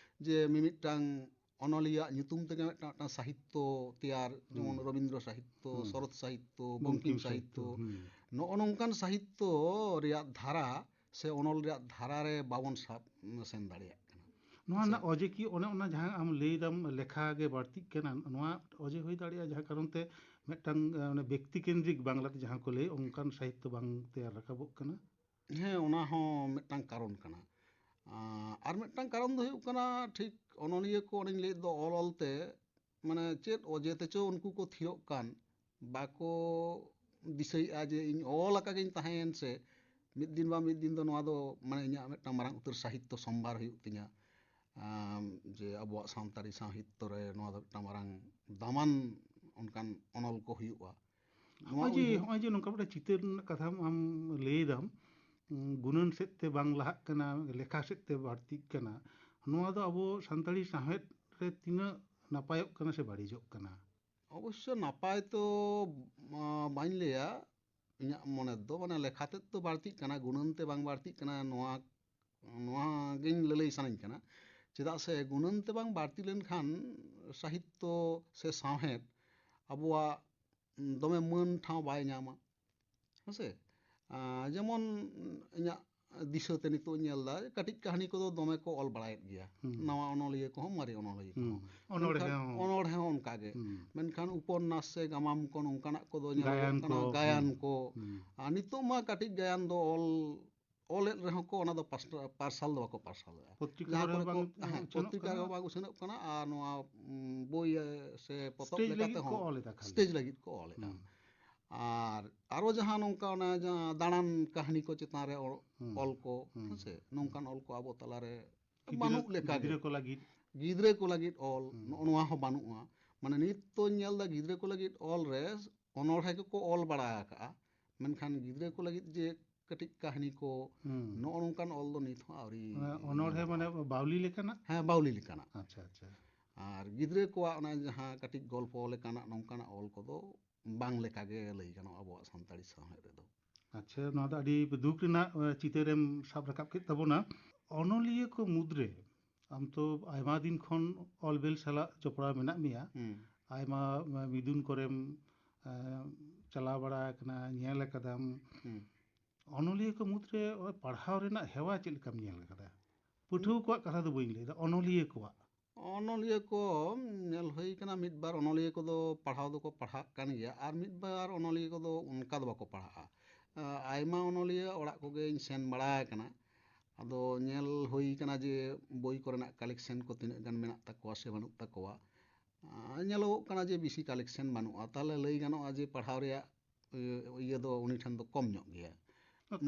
ᱡᱮ ᱢᱤᱢᱤᱫᱴᱟᱝ ᱚᱱᱚᱞᱤᱭᱟᱹᱣᱟᱜ ᱧᱩᱛᱩᱢ ᱛᱮᱜᱮ ᱢᱤᱫᱴᱟᱝ, ᱢᱤᱫᱴᱟᱝ ᱥᱟᱦᱤᱛᱛᱚ ᱛᱮᱭᱟᱨ, ᱡᱮᱢᱚᱱ ᱦᱩᱸ᱾ ᱨᱚᱵᱤᱱᱫᱨᱚ ᱥᱟᱦᱤᱛᱛᱚ, ᱦᱩᱸ᱾ ᱥᱚᱨᱚᱛ ᱥᱟᱦᱤᱛᱛᱚ, ᱵᱚᱝᱠᱤᱢ ᱵᱚᱝᱠᱤᱢ ᱥᱟᱦᱤᱛᱛᱚ, ᱥᱟᱦᱤᱛᱛᱚ, ᱦᱩᱸ᱾ ᱱᱚᱜᱼᱚ ᱱᱚᱝᱠᱟᱱ ᱥᱟᱦᱤᱛᱛᱚ ᱨᱮᱭᱟᱜ ᱫᱷᱟᱨᱟ ᱥᱮ ᱚᱱᱚᱞ ᱨᱮᱭᱟᱜ ᱫᱷᱟᱨᱟ ᱨᱮ ᱵᱟᱵᱚᱱ ᱥᱟᱵ ᱥᱮᱱ ᱫᱟᱲᱮᱭᱟᱜ ᱠᱟᱱᱟ᱾ ᱱᱚᱣᱟ ᱨᱮᱱᱟᱜ ᱚᱡᱮ ᱠᱤ ᱚᱱᱮ ᱚᱱᱟ ᱡᱟᱦᱟᱸ ᱟᱢ ᱞᱟᱹᱭ ᱫᱟᱢ ᱞᱮᱠᱷᱟ ᱜᱮ ᱵᱟᱹᱲᱛᱤᱜ ᱠᱟᱱᱟ, ᱱᱚᱣᱟ ᱚᱡᱮ ᱦᱩᱭ ᱫᱟᱲᱮᱭᱟᱜᱼᱟ ᱡᱟᱦᱟᱸ ᱠᱟᱨᱚᱱ ᱛᱮ ᱢᱤᱫᱴᱟᱝ, ᱟᱸ, ᱚᱱᱮ ᱵᱮᱠᱛᱤ ᱠᱮᱱᱫᱨᱤᱠ ᱵᱟᱝᱞᱟᱛᱮ ᱡᱟᱦᱟᱸ ᱠᱚ ᱞᱟᱹᱭ, ᱚᱱᱠᱟᱱ ᱥᱟᱦᱤᱛᱛᱚ ᱵᱟᱝ ᱛᱮᱭᱟᱨ ᱨᱟᱠᱟᱵᱚᱜ ᱠᱟᱱᱟ? ᱦᱮᱸ, ᱚᱱᱟ ᱦᱚᱸ ᱢᱤᱫᱴᱟᱝ ᱠᱟᱨᱚᱱ ᱠᱟᱱᱟ᱾ ᱟᱸ, ᱟᱨ ᱢᱤᱫᱴᱟᱝ ᱠᱟᱨᱚᱱ ᱫᱚ ᱦᱩᱭᱩᱜ ᱠᱟᱱᱟ, ᱴᱷᱤᱠ ᱚᱱᱚᱞᱤᱭᱟᱹ ᱠᱚ ᱚᱱᱮᱧ ᱞᱟᱹᱭᱮᱫ ᱫᱚ ᱚᱞ ᱚᱞᱛᱮ, ᱢᱟᱱᱮ ᱪᱮᱫ ᱚᱡᱮ ᱛᱮᱪᱚ ᱩᱱᱠᱩ ᱠᱚ ᱛᱷᱤᱨᱚᱜ ᱠᱟᱱ, ᱵᱟᱠᱚ ᱫᱤᱥᱟᱹᱭᱮᱫᱼᱟ ᱡᱮ ᱤᱧ ᱚᱞ ᱟᱠᱟ ᱜᱤᱧ ᱛᱟᱦᱮᱸᱭᱮᱱ ᱥᱮ, ᱢᱤᱫ ᱫᱤᱱ ᱵᱟ ᱢᱤᱫ ᱫᱤᱱ ᱫᱚ ᱱᱚᱣᱟ ᱫᱚ ᱢᱟᱱᱮ ᱤᱧᱟᱹᱜ ᱢᱤᱫᱴᱟᱝ ᱢᱟᱨᱟᱝ ᱩᱛᱟᱹᱨ ᱥᱟᱦᱤᱛᱛᱚ ᱥᱚᱢᱵᱷᱟᱨ ᱦᱩᱭᱩᱜ ᱛᱤᱧᱟ᱾ ᱟᱢ, ᱡᱮ ᱟᱵᱚᱣᱟᱜ ᱥᱟᱱᱛᱟᱲᱤ ᱥᱟᱶᱦᱮᱫ ᱨᱮ ᱱᱚᱣᱟ ᱫᱚ ᱢᱤᱫᱴᱟᱝ ᱢᱟᱨᱟᱝ ᱫᱟᱢᱟᱱ ᱚᱱᱠᱟᱱ ᱚᱱᱚᱞ ᱠᱚ ᱦᱩᱭᱩᱜᱼᱟ᱾ ᱱᱚᱣᱟ ᱱᱚᱜᱼᱚᱭ ᱡᱮ ᱩᱭᱦᱟᱹᱨ ᱱᱚᱜᱼᱚᱭ ᱡᱮ ᱱᱚᱝᱠᱟ ᱢᱤᱫᱴᱟᱝ ᱪᱤᱛᱟᱹᱨ ᱨᱮᱱᱟᱜ ᱠᱟᱛᱷᱟᱢ ᱟᱢ ᱞᱟᱹᱭ ᱫᱟᱢ, ᱩᱸ, ᱜᱩᱱᱟᱹᱱ ᱥᱮᱫ ᱛᱮ ᱵᱟᱝ ᱞᱟᱦᱟᱜ ᱠᱟᱱᱟ, ᱞᱮᱠᱷᱟ ᱥᱮᱫ ᱛᱮ ᱵᱟᱹᱲᱛᱤᱜ ᱠᱟᱱᱟ, ᱱᱚᱣᱟ ᱫᱚ ᱟᱵᱚ ᱥᱟᱱᱛᱟᱲᱤ ᱥᱟᱶᱦᱮᱫ ᱨᱮ ᱛᱤᱱᱟᱹᱜ ᱱᱟᱯᱟᱭᱚᱜ ᱠᱟᱱᱟ ᱥᱮ ᱵᱟᱹᱲᱤᱡᱚᱜ ᱠᱟᱱᱟ? ᱚᱵᱚᱥᱥᱚ ᱱᱟᱯᱟᱭ ᱛᱚ, ᱟᱸ, ᱵᱟᱹᱧ ᱞᱟᱹᱭᱟ᱾ ᱤᱧᱟᱹᱜ ᱢᱚᱱᱮ ᱫᱚ, ᱢᱟᱱᱮ, ᱞᱮᱠᱷᱟ ᱛᱮᱫ ᱫᱚ ᱵᱟᱹᱲᱛᱤᱜ ᱠᱟᱱᱟ, ᱜᱩᱱᱟᱹᱱ ᱛᱮ ᱵᱟᱝ ᱵᱟᱹᱲᱛᱤᱜ ᱠᱟᱱᱟ, ᱱᱚᱣᱟ, ᱱᱚᱣᱟ ᱜᱤᱧ ᱞᱟᱹᱞᱟᱹᱭ ᱥᱟᱱᱟᱧ ᱠᱟᱱᱟ᱾ ᱪᱮᱫᱟᱜ ᱥᱮ ᱜᱩᱱᱟᱹᱱ ᱛᱮ ᱵᱟᱝ ᱵᱟᱹᱲᱛᱤ ᱞᱮᱱᱠᱷᱟᱱ ᱥᱟᱦᱤᱛᱛᱚ ᱥᱮ ᱥᱟᱶᱦᱮᱫ ᱟᱵᱚᱣᱟᱜ ᱫᱚᱢᱮ ᱢᱟᱹᱱ ᱴᱷᱟᱶ ᱵᱟᱭ ᱧᱟᱢᱟ᱾ ᱦᱮᱸᱥᱮ? ᱟᱸ, ᱡᱮᱢᱚᱱ ᱤᱧᱟᱹᱜ ᱫᱤᱥᱟᱹᱛᱮ ᱱᱤᱛᱚᱜ ᱤᱧ ᱧᱮᱞ ᱮᱫᱟ, ᱠᱟᱹᱴᱤᱡ ᱠᱟᱹᱦᱱᱤ ᱠᱚᱫᱚ ᱫᱚᱢᱮ ᱠᱚ ᱚᱞ ᱵᱟᱲᱟᱭᱮᱫ ᱜᱮᱭᱟ᱾ ᱦᱩᱸ᱾ ᱱᱟᱣᱟ ᱚᱱᱚᱞᱤᱭᱟᱹ ᱠᱚᱦᱚᱸ, ᱢᱟᱨᱮ ᱚᱱᱚᱞᱤᱭᱟᱹ ᱦᱩᱸ᱾ ᱠᱚᱦᱚᱸ᱾ ᱚᱱᱚᱬᱦᱮ ᱢᱮᱱᱠᱷᱟᱱ ᱦᱚᱸ᱾ ᱚᱱᱚᱬᱦᱮ ᱦᱚᱸ ᱚᱱᱠᱟ ᱜᱮ᱾ ᱦᱩᱸ᱾ ᱢᱮᱱᱠᱷᱟᱱ ᱩᱯᱚᱱᱱᱟᱥ ᱥᱮ ᱜᱟᱢᱟᱢ ᱠᱚ, ᱱᱚᱝᱠᱟᱱᱟᱜ ᱠᱚᱫᱚ ᱧᱮᱞᱚᱜᱚᱜ ᱜᱟᱭᱟᱱ ᱠᱟᱱᱟ, ᱠᱚ᱾ ᱜᱟᱭᱟᱱ ᱦᱩᱸ᱾ ᱠᱚ᱾ ᱦᱩᱸ᱾ ᱟᱨ ᱱᱤᱛᱚᱜ ᱢᱟ ᱠᱟᱹᱴᱤᱡ ᱜᱟᱭᱟᱱ ᱫᱚ ᱚᱞ, ᱚᱞᱮᱫ ᱨᱮᱦᱚᱸ ᱠᱚ, ᱚᱱᱟ ᱫᱚ ᱯᱟᱥᱴᱟ-, ᱯᱟᱨᱥᱟᱞ ᱫᱚ ᱵᱟᱠᱚ ᱯᱟᱨᱥᱟᱞᱮᱫᱼᱟ᱾ ᱯᱚᱛᱨᱤᱠᱟ ᱡᱟᱦᱟᱸ ᱠᱚᱨᱮ ᱠᱚᱨᱮ ᱵᱟᱝ ᱠᱚ, ᱦᱮᱸ, ᱩᱪᱷᱟᱹᱱᱚᱜ ᱯᱚᱛᱨᱤᱠᱟ ᱠᱟᱱᱟ᱾ ᱨᱮᱦᱚᱸ ᱵᱟᱝ ᱩᱪᱷᱟᱹᱱᱚᱜ ᱠᱟᱱᱟ, ᱟᱨ ᱱᱚᱣᱟ, ᱩᱸ, ᱵᱳᱭ, ᱮ, ᱥᱮ ᱯᱚᱛᱚᱵ ᱥᱴᱮᱡᱽ ᱞᱮᱠᱟᱛᱮ ᱞᱟᱹᱜᱤᱫ ᱠᱚ ᱦᱚᱸ ᱚᱞᱮᱫᱟ ᱠᱷᱟᱹᱞᱤ᱾ ᱥᱴᱮᱡᱽ ᱞᱟᱹᱜᱤᱫ ᱠᱚ ᱚᱞᱮᱫᱼᱟ᱾ ᱦᱩᱸ᱾ ᱟᱨ ᱟᱨᱚ ᱡᱟᱦᱟᱸ ᱱᱚᱝᱠᱟ ᱚᱱᱟ ᱡᱟᱦᱟᱸ ᱫᱟᱬᱟᱱ ᱠᱟᱹᱦᱱᱤ ᱠᱚ ᱪᱮᱛᱟᱱ ᱨᱮ ᱚ-, ᱦᱩᱸ᱾ ᱚᱞ ᱠᱚ, ᱦᱩᱸ᱾ ᱦᱮᱸ ᱥᱮ, ᱱᱚᱝᱠᱟᱱ ᱚᱞ ᱠᱚ ᱟᱵᱚ ᱛᱟᱞᱟᱨᱮ ᱜᱤᱫᱽᱨᱟᱹ, ᱵᱟᱹᱱᱩᱜ ᱞᱮᱠᱟ ᱜᱮ᱾ ᱜᱤᱫᱽᱨᱟᱹ ᱠᱚ ᱞᱟᱹᱜᱤᱫ᱾ ᱜᱤᱫᱽᱨᱟᱹ ᱠᱚ ᱞᱟᱹᱜᱤᱫ ᱚᱞ, ᱦᱩᱸ᱾ ᱱᱚᱜᱼᱚ ᱱᱚᱣᱟ ᱦᱚᱸ ᱵᱟᱹᱱᱩᱜᱼᱟ᱾ ᱢᱟᱱᱮ, ᱱᱤᱛ ᱛᱚᱧ ᱧᱮᱞ ᱮᱫᱟ ᱜᱤᱫᱽᱨᱟᱹ ᱠᱚ ᱞᱟᱹᱜᱤᱫ ᱚᱞ ᱨᱮ ᱚᱱᱚᱬᱦᱮ ᱜᱮᱠᱚ ᱚᱞ ᱵᱟᱲᱟ ᱟᱠᱟᱜᱼᱟ, ᱢᱮᱱᱠᱷᱟᱱ ᱜᱤᱫᱽᱨᱟᱹ ᱠᱚ ᱞᱟᱹᱜᱤᱫ ᱡᱮ ᱠᱟᱹᱴᱤᱡ ᱠᱟᱹᱦᱱᱤ ᱠᱚ, ᱦᱩᱸ᱾ ᱱᱚᱜᱼᱚ ᱱᱚᱝᱠᱟᱱ ᱚᱞ ᱫᱚ ᱱᱤᱛ ᱦᱚᱸ ᱟᱹᱣᱨᱤ ᱢᱟᱱᱮ ᱚᱱᱚᱬᱦᱮ ᱧᱮᱞᱚᱜᱼᱟ᱾ ᱢᱟᱱᱮ ᱵᱟᱣᱞᱤ ᱞᱮᱠᱟᱱᱟᱜ? ᱦᱮᱸ, ᱵᱟᱣᱞᱤ ᱞᱮᱠᱟᱱᱟᱜ᱾ ᱟᱪᱪᱷᱟ, ᱟᱪᱪᱷᱟ᱾ ᱟᱨ ᱜᱤᱫᱽᱨᱟᱹ ᱠᱚᱣᱟᱜ ᱚᱱᱟ ᱡᱟᱦᱟᱸ ᱠᱟᱹᱴᱤᱡ ᱜᱚᱞᱯᱚ ᱞᱮᱠᱟᱱᱟᱜ ᱱᱚᱝᱠᱟᱱᱟᱜ ᱚᱞ ᱠᱚᱫᱚ ᱵᱟᱝ ᱞᱮᱠᱟᱜᱮ ᱞᱟᱹᱭ ᱜᱟᱱᱚᱜᱼᱟ ᱟᱵᱚᱣᱟᱜ ᱥᱟᱱᱛᱟᱲᱤ ᱥᱟᱶᱦᱮᱫ ᱨᱮᱫᱚ᱾ ᱟᱪᱪᱷᱟ, ᱱᱚᱣᱟ ᱫᱚ ᱟᱹᱰᱤ ᱫᱩᱠ ᱨᱮᱱᱟᱜ, ᱮ, ᱪᱤᱛᱟᱹᱨᱮᱢ ᱥᱟᱵ ᱨᱟᱠᱟᱵ ᱠᱮᱫ ᱛᱟᱵᱚᱱᱟ᱾ ᱚᱱᱚᱞᱤᱭᱟᱹ ᱠᱚ ᱢᱩᱫᱽᱨᱮ ᱟᱢ ᱛᱚ ᱟᱭᱢᱟ ᱫᱤᱱ ᱠᱷᱚᱱ ᱚᱞ ᱵᱮᱞ ᱥᱟᱞᱟᱜ ᱡᱚᱯᱲᱟᱣ ᱢᱮᱱᱟᱜ ᱢᱮᱭᱟ, ᱦᱩᱸ᱾ ᱟᱭᱢᱟ, ᱮ, ᱢᱤᱫᱩᱱ ᱠᱚᱨᱮᱢ, ᱮ, ᱪᱟᱞᱟᱣ ᱵᱟᱲᱟ ᱟᱠᱟᱱᱟ, ᱧᱮᱞ ᱟᱠᱟᱫᱟᱢ᱾ ᱦᱩᱸ᱾ ᱚᱱᱚᱞᱤᱭᱟᱹ ᱠᱚ ᱢᱩᱫᱽᱨᱮ ᱯᱟᱲᱦᱟᱣ ᱨᱮᱱᱟᱜ ᱦᱮᱣᱟ ᱪᱮᱫ ᱞᱮᱠᱟᱢ ᱧᱮᱞ ᱟᱠᱟᱫᱟ? ᱯᱟᱹᱴᱷᱩᱣᱟᱹ ᱠᱚᱣᱟᱜ ᱠᱟᱛᱷᱟ ᱫᱚ ᱵᱟᱹᱧ ᱞᱟᱹᱭᱫᱟ, ᱚᱱᱚᱞᱤᱭᱟᱹ ᱠᱚᱣᱟᱜ᱾ ᱚᱱᱚᱞᱤᱭᱟᱹ ᱠᱚ ᱧᱮᱞ ᱦᱩᱭ ᱠᱟᱱᱟ, ᱢᱤᱫ ᱵᱟᱨ ᱚᱱᱚᱞᱤᱭᱟᱹ ᱠᱚᱫᱚ ᱯᱟᱲᱦᱟᱣ ᱫᱚᱠᱚ ᱯᱟᱲᱦᱟᱜ ᱠᱟᱱ ᱜᱮᱭᱟ, ᱟᱨ ᱢᱤᱫ ᱵᱟᱨ ᱚᱱᱚᱞᱤᱭᱟᱹ ᱠᱚᱫᱚ ᱚᱱᱠᱟ ᱫᱚ ᱵᱟᱠᱚ ᱯᱟᱲᱦᱟᱜᱼᱟ᱾ ᱟ, ᱟᱭᱢᱟ ᱚᱱᱚᱞᱤᱭᱟᱹ ᱚᱲᱟᱜ ᱠᱚᱜᱮᱧ ᱥᱮᱱ ᱵᱟᱲᱟ ᱟᱠᱟᱱᱟ᱾ ᱟᱫᱚ ᱧᱮᱞ ᱦᱩᱭ ᱠᱟᱱᱟ ᱡᱮ ᱵᱳᱭ ᱠᱚᱨᱮᱱᱟᱜ collection ᱠᱚ ᱛᱤᱱᱟᱹᱜ ᱜᱟᱱ ᱢᱮᱱᱟᱜ ᱛᱟᱠᱚᱣᱟ ᱥᱮ ᱵᱟᱹᱱᱩᱜ ᱛᱟᱠᱚᱣᱟ᱾ ᱟ, ᱧᱮᱞᱚᱜᱚᱜ ᱠᱟᱱᱟ ᱡᱮ ᱵᱮᱥᱤ collection ᱵᱟᱹᱱᱩᱜᱼᱟ, ᱛᱟᱦᱚᱞᱮ ᱞᱟᱹᱭ ᱜᱟᱱᱚᱜᱼᱟ ᱡᱮ ᱯᱟᱲᱦᱟᱣ ᱨᱮᱭᱟᱜ ᱤᱭᱟᱹ, ᱤᱭᱟᱹ ᱫᱚ ᱩᱱᱤ ᱴᱷᱮᱱ ᱫᱚ ᱠᱚᱢ ᱧᱚᱜ ᱜᱮᱭᱟ᱾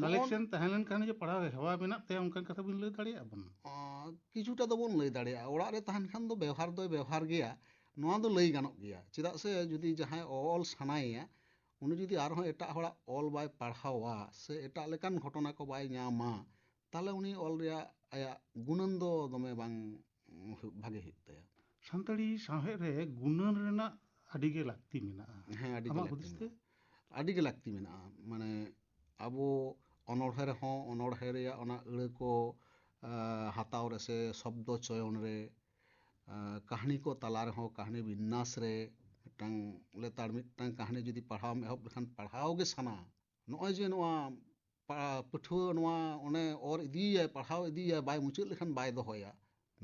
ᱱᱚᱜᱼᱚ collection ᱛᱟᱦᱮᱸ ᱞᱮᱱᱠᱷᱟᱱ ᱡᱮ ᱯᱟᱲᱦᱟᱣ ᱦᱮᱣᱟ ᱢᱮᱱᱟᱜ ᱛᱟᱭᱟ, ᱚᱱᱠᱟᱱ ᱠᱟᱛᱷᱟ ᱵᱤᱱ ᱞᱟᱹᱭ ᱫᱟᱲᱮᱭᱟᱜᱼᱟ ᱵᱚᱱ? ᱟᱸ, ᱠᱤᱪᱷᱩᱴᱟ ᱫᱚᱵᱚᱱ ᱞᱟᱹᱭ ᱫᱟᱲᱮᱭᱟᱜᱼᱟ᱾ ᱚᱲᱟᱜ ᱨᱮ ᱛᱟᱦᱮᱱ ᱠᱷᱟᱱ ᱫᱚ ᱵᱮᱣᱦᱟᱨ ᱫᱚᱭ ᱵᱮᱣᱦᱟᱨ ᱜᱮᱭᱟ, ᱱᱚᱣᱟ ᱫᱚ ᱞᱟᱹᱭ ᱜᱟᱱᱚᱜ ᱜᱮᱭᱟ᱾ ᱪᱮᱫᱟᱜ ᱥᱮ ᱡᱩᱫᱤ ᱡᱟᱦᱟᱸᱭ ᱚᱞ ᱥᱟᱱᱟᱭᱮᱭᱟ, ᱩᱱᱤ ᱡᱩᱫᱤ ᱟᱨᱦᱚᱸ ᱮᱴᱟᱜ ᱦᱚᱲᱟᱜ ᱚᱞ ᱵᱟᱭ ᱯᱟᱲᱦᱟᱣᱟ ᱥᱮ ᱮᱴᱟᱜ ᱞᱮᱠᱟᱱ ᱜᱷᱚᱴᱚᱱᱟ ᱠᱚ ᱵᱟᱭ ᱧᱟᱢᱟ, ᱛᱟᱦᱚᱞᱮ ᱩᱱᱤ ᱚᱞ ᱨᱮᱭᱟᱜ ᱟᱭᱟᱜ ᱜᱩᱱᱟᱹᱱ ᱫᱚ ᱫᱚᱢᱮ ᱵᱟᱝ ᱦᱩᱭᱩᱜ, ᱵᱷᱟᱜᱮ ᱦᱩᱭᱩᱜ ᱛᱟᱭᱟ᱾ ᱥᱟᱱᱛᱟᱲᱤ ᱥᱟᱶᱦᱮᱫ ᱨᱮ ᱜᱩᱱᱟᱹᱱ ᱨᱮᱱᱟᱜ ᱟᱹᱰᱤ ᱜᱮ ᱞᱟᱹᱠᱛᱤ ᱢᱮᱱᱟᱜᱼᱟ᱾ ᱦᱮᱸ, ᱟᱹᱰᱤ ᱜᱮ ᱟᱢᱟᱜ ᱞᱟᱹᱠᱛᱤ ᱦᱩᱫᱤᱥ ᱛᱮ? ᱢᱮᱱᱟᱜᱼᱟ᱾ ᱟᱹᱰᱤ ᱜᱮ ᱞᱟᱹᱠᱛᱤ ᱢᱮᱱᱟᱜᱼᱟ᱾ ᱢᱟᱱᱮ ᱟᱵᱚ ᱚᱱᱚᱬᱦᱮ ᱨᱮᱦᱚᱸ, ᱚᱱᱚᱬᱦᱮ ᱨᱮᱭᱟᱜ ᱚᱱᱟ ᱟᱹᱲᱟᱹ ᱠᱚ ᱟ, ᱦᱟᱛᱟᱣ ᱨᱮ ᱥᱮ ᱥᱚᱵᱫᱚ ᱪᱚᱭᱚᱱ ᱨᱮ, ᱟ, ᱠᱟᱹᱦᱱᱤ ᱠᱚ ᱛᱟᱞᱟ ᱨᱮᱦᱚᱸ, ᱠᱟᱹᱦᱱᱤ ᱵᱤᱱᱱᱟᱥ ᱨᱮ, ᱢᱤᱫᱴᱟᱝ ᱞᱮᱛᱟᱲ ᱢᱤᱫᱴᱟᱝ ᱠᱟᱹᱦᱱᱤ ᱡᱩᱫᱤ ᱯᱟᱲᱦᱟᱣ ᱮᱢ ᱮᱦᱚᱵ ᱞᱮᱠᱷᱟᱱ ᱯᱟᱲᱦᱟᱣ ᱜᱮ ᱥᱟᱱᱟ᱾ ᱱᱚᱜᱼᱚᱭ ᱡᱮ ᱱᱚᱣᱟ ᱯᱟ-, ᱯᱟᱹᱴᱷᱩᱣᱟᱹ ᱱᱚᱣᱟ ᱚᱱᱮ ᱚᱨ ᱤᱫᱤᱭᱟᱭ, ᱯᱟᱲᱦᱟᱣ ᱤᱫᱤᱭᱟᱭ, ᱵᱟᱭ ᱢᱩᱪᱟᱹᱫ ᱞᱮᱠᱷᱟᱱ ᱵᱟᱭ ᱫᱚᱦᱚᱭᱟ᱾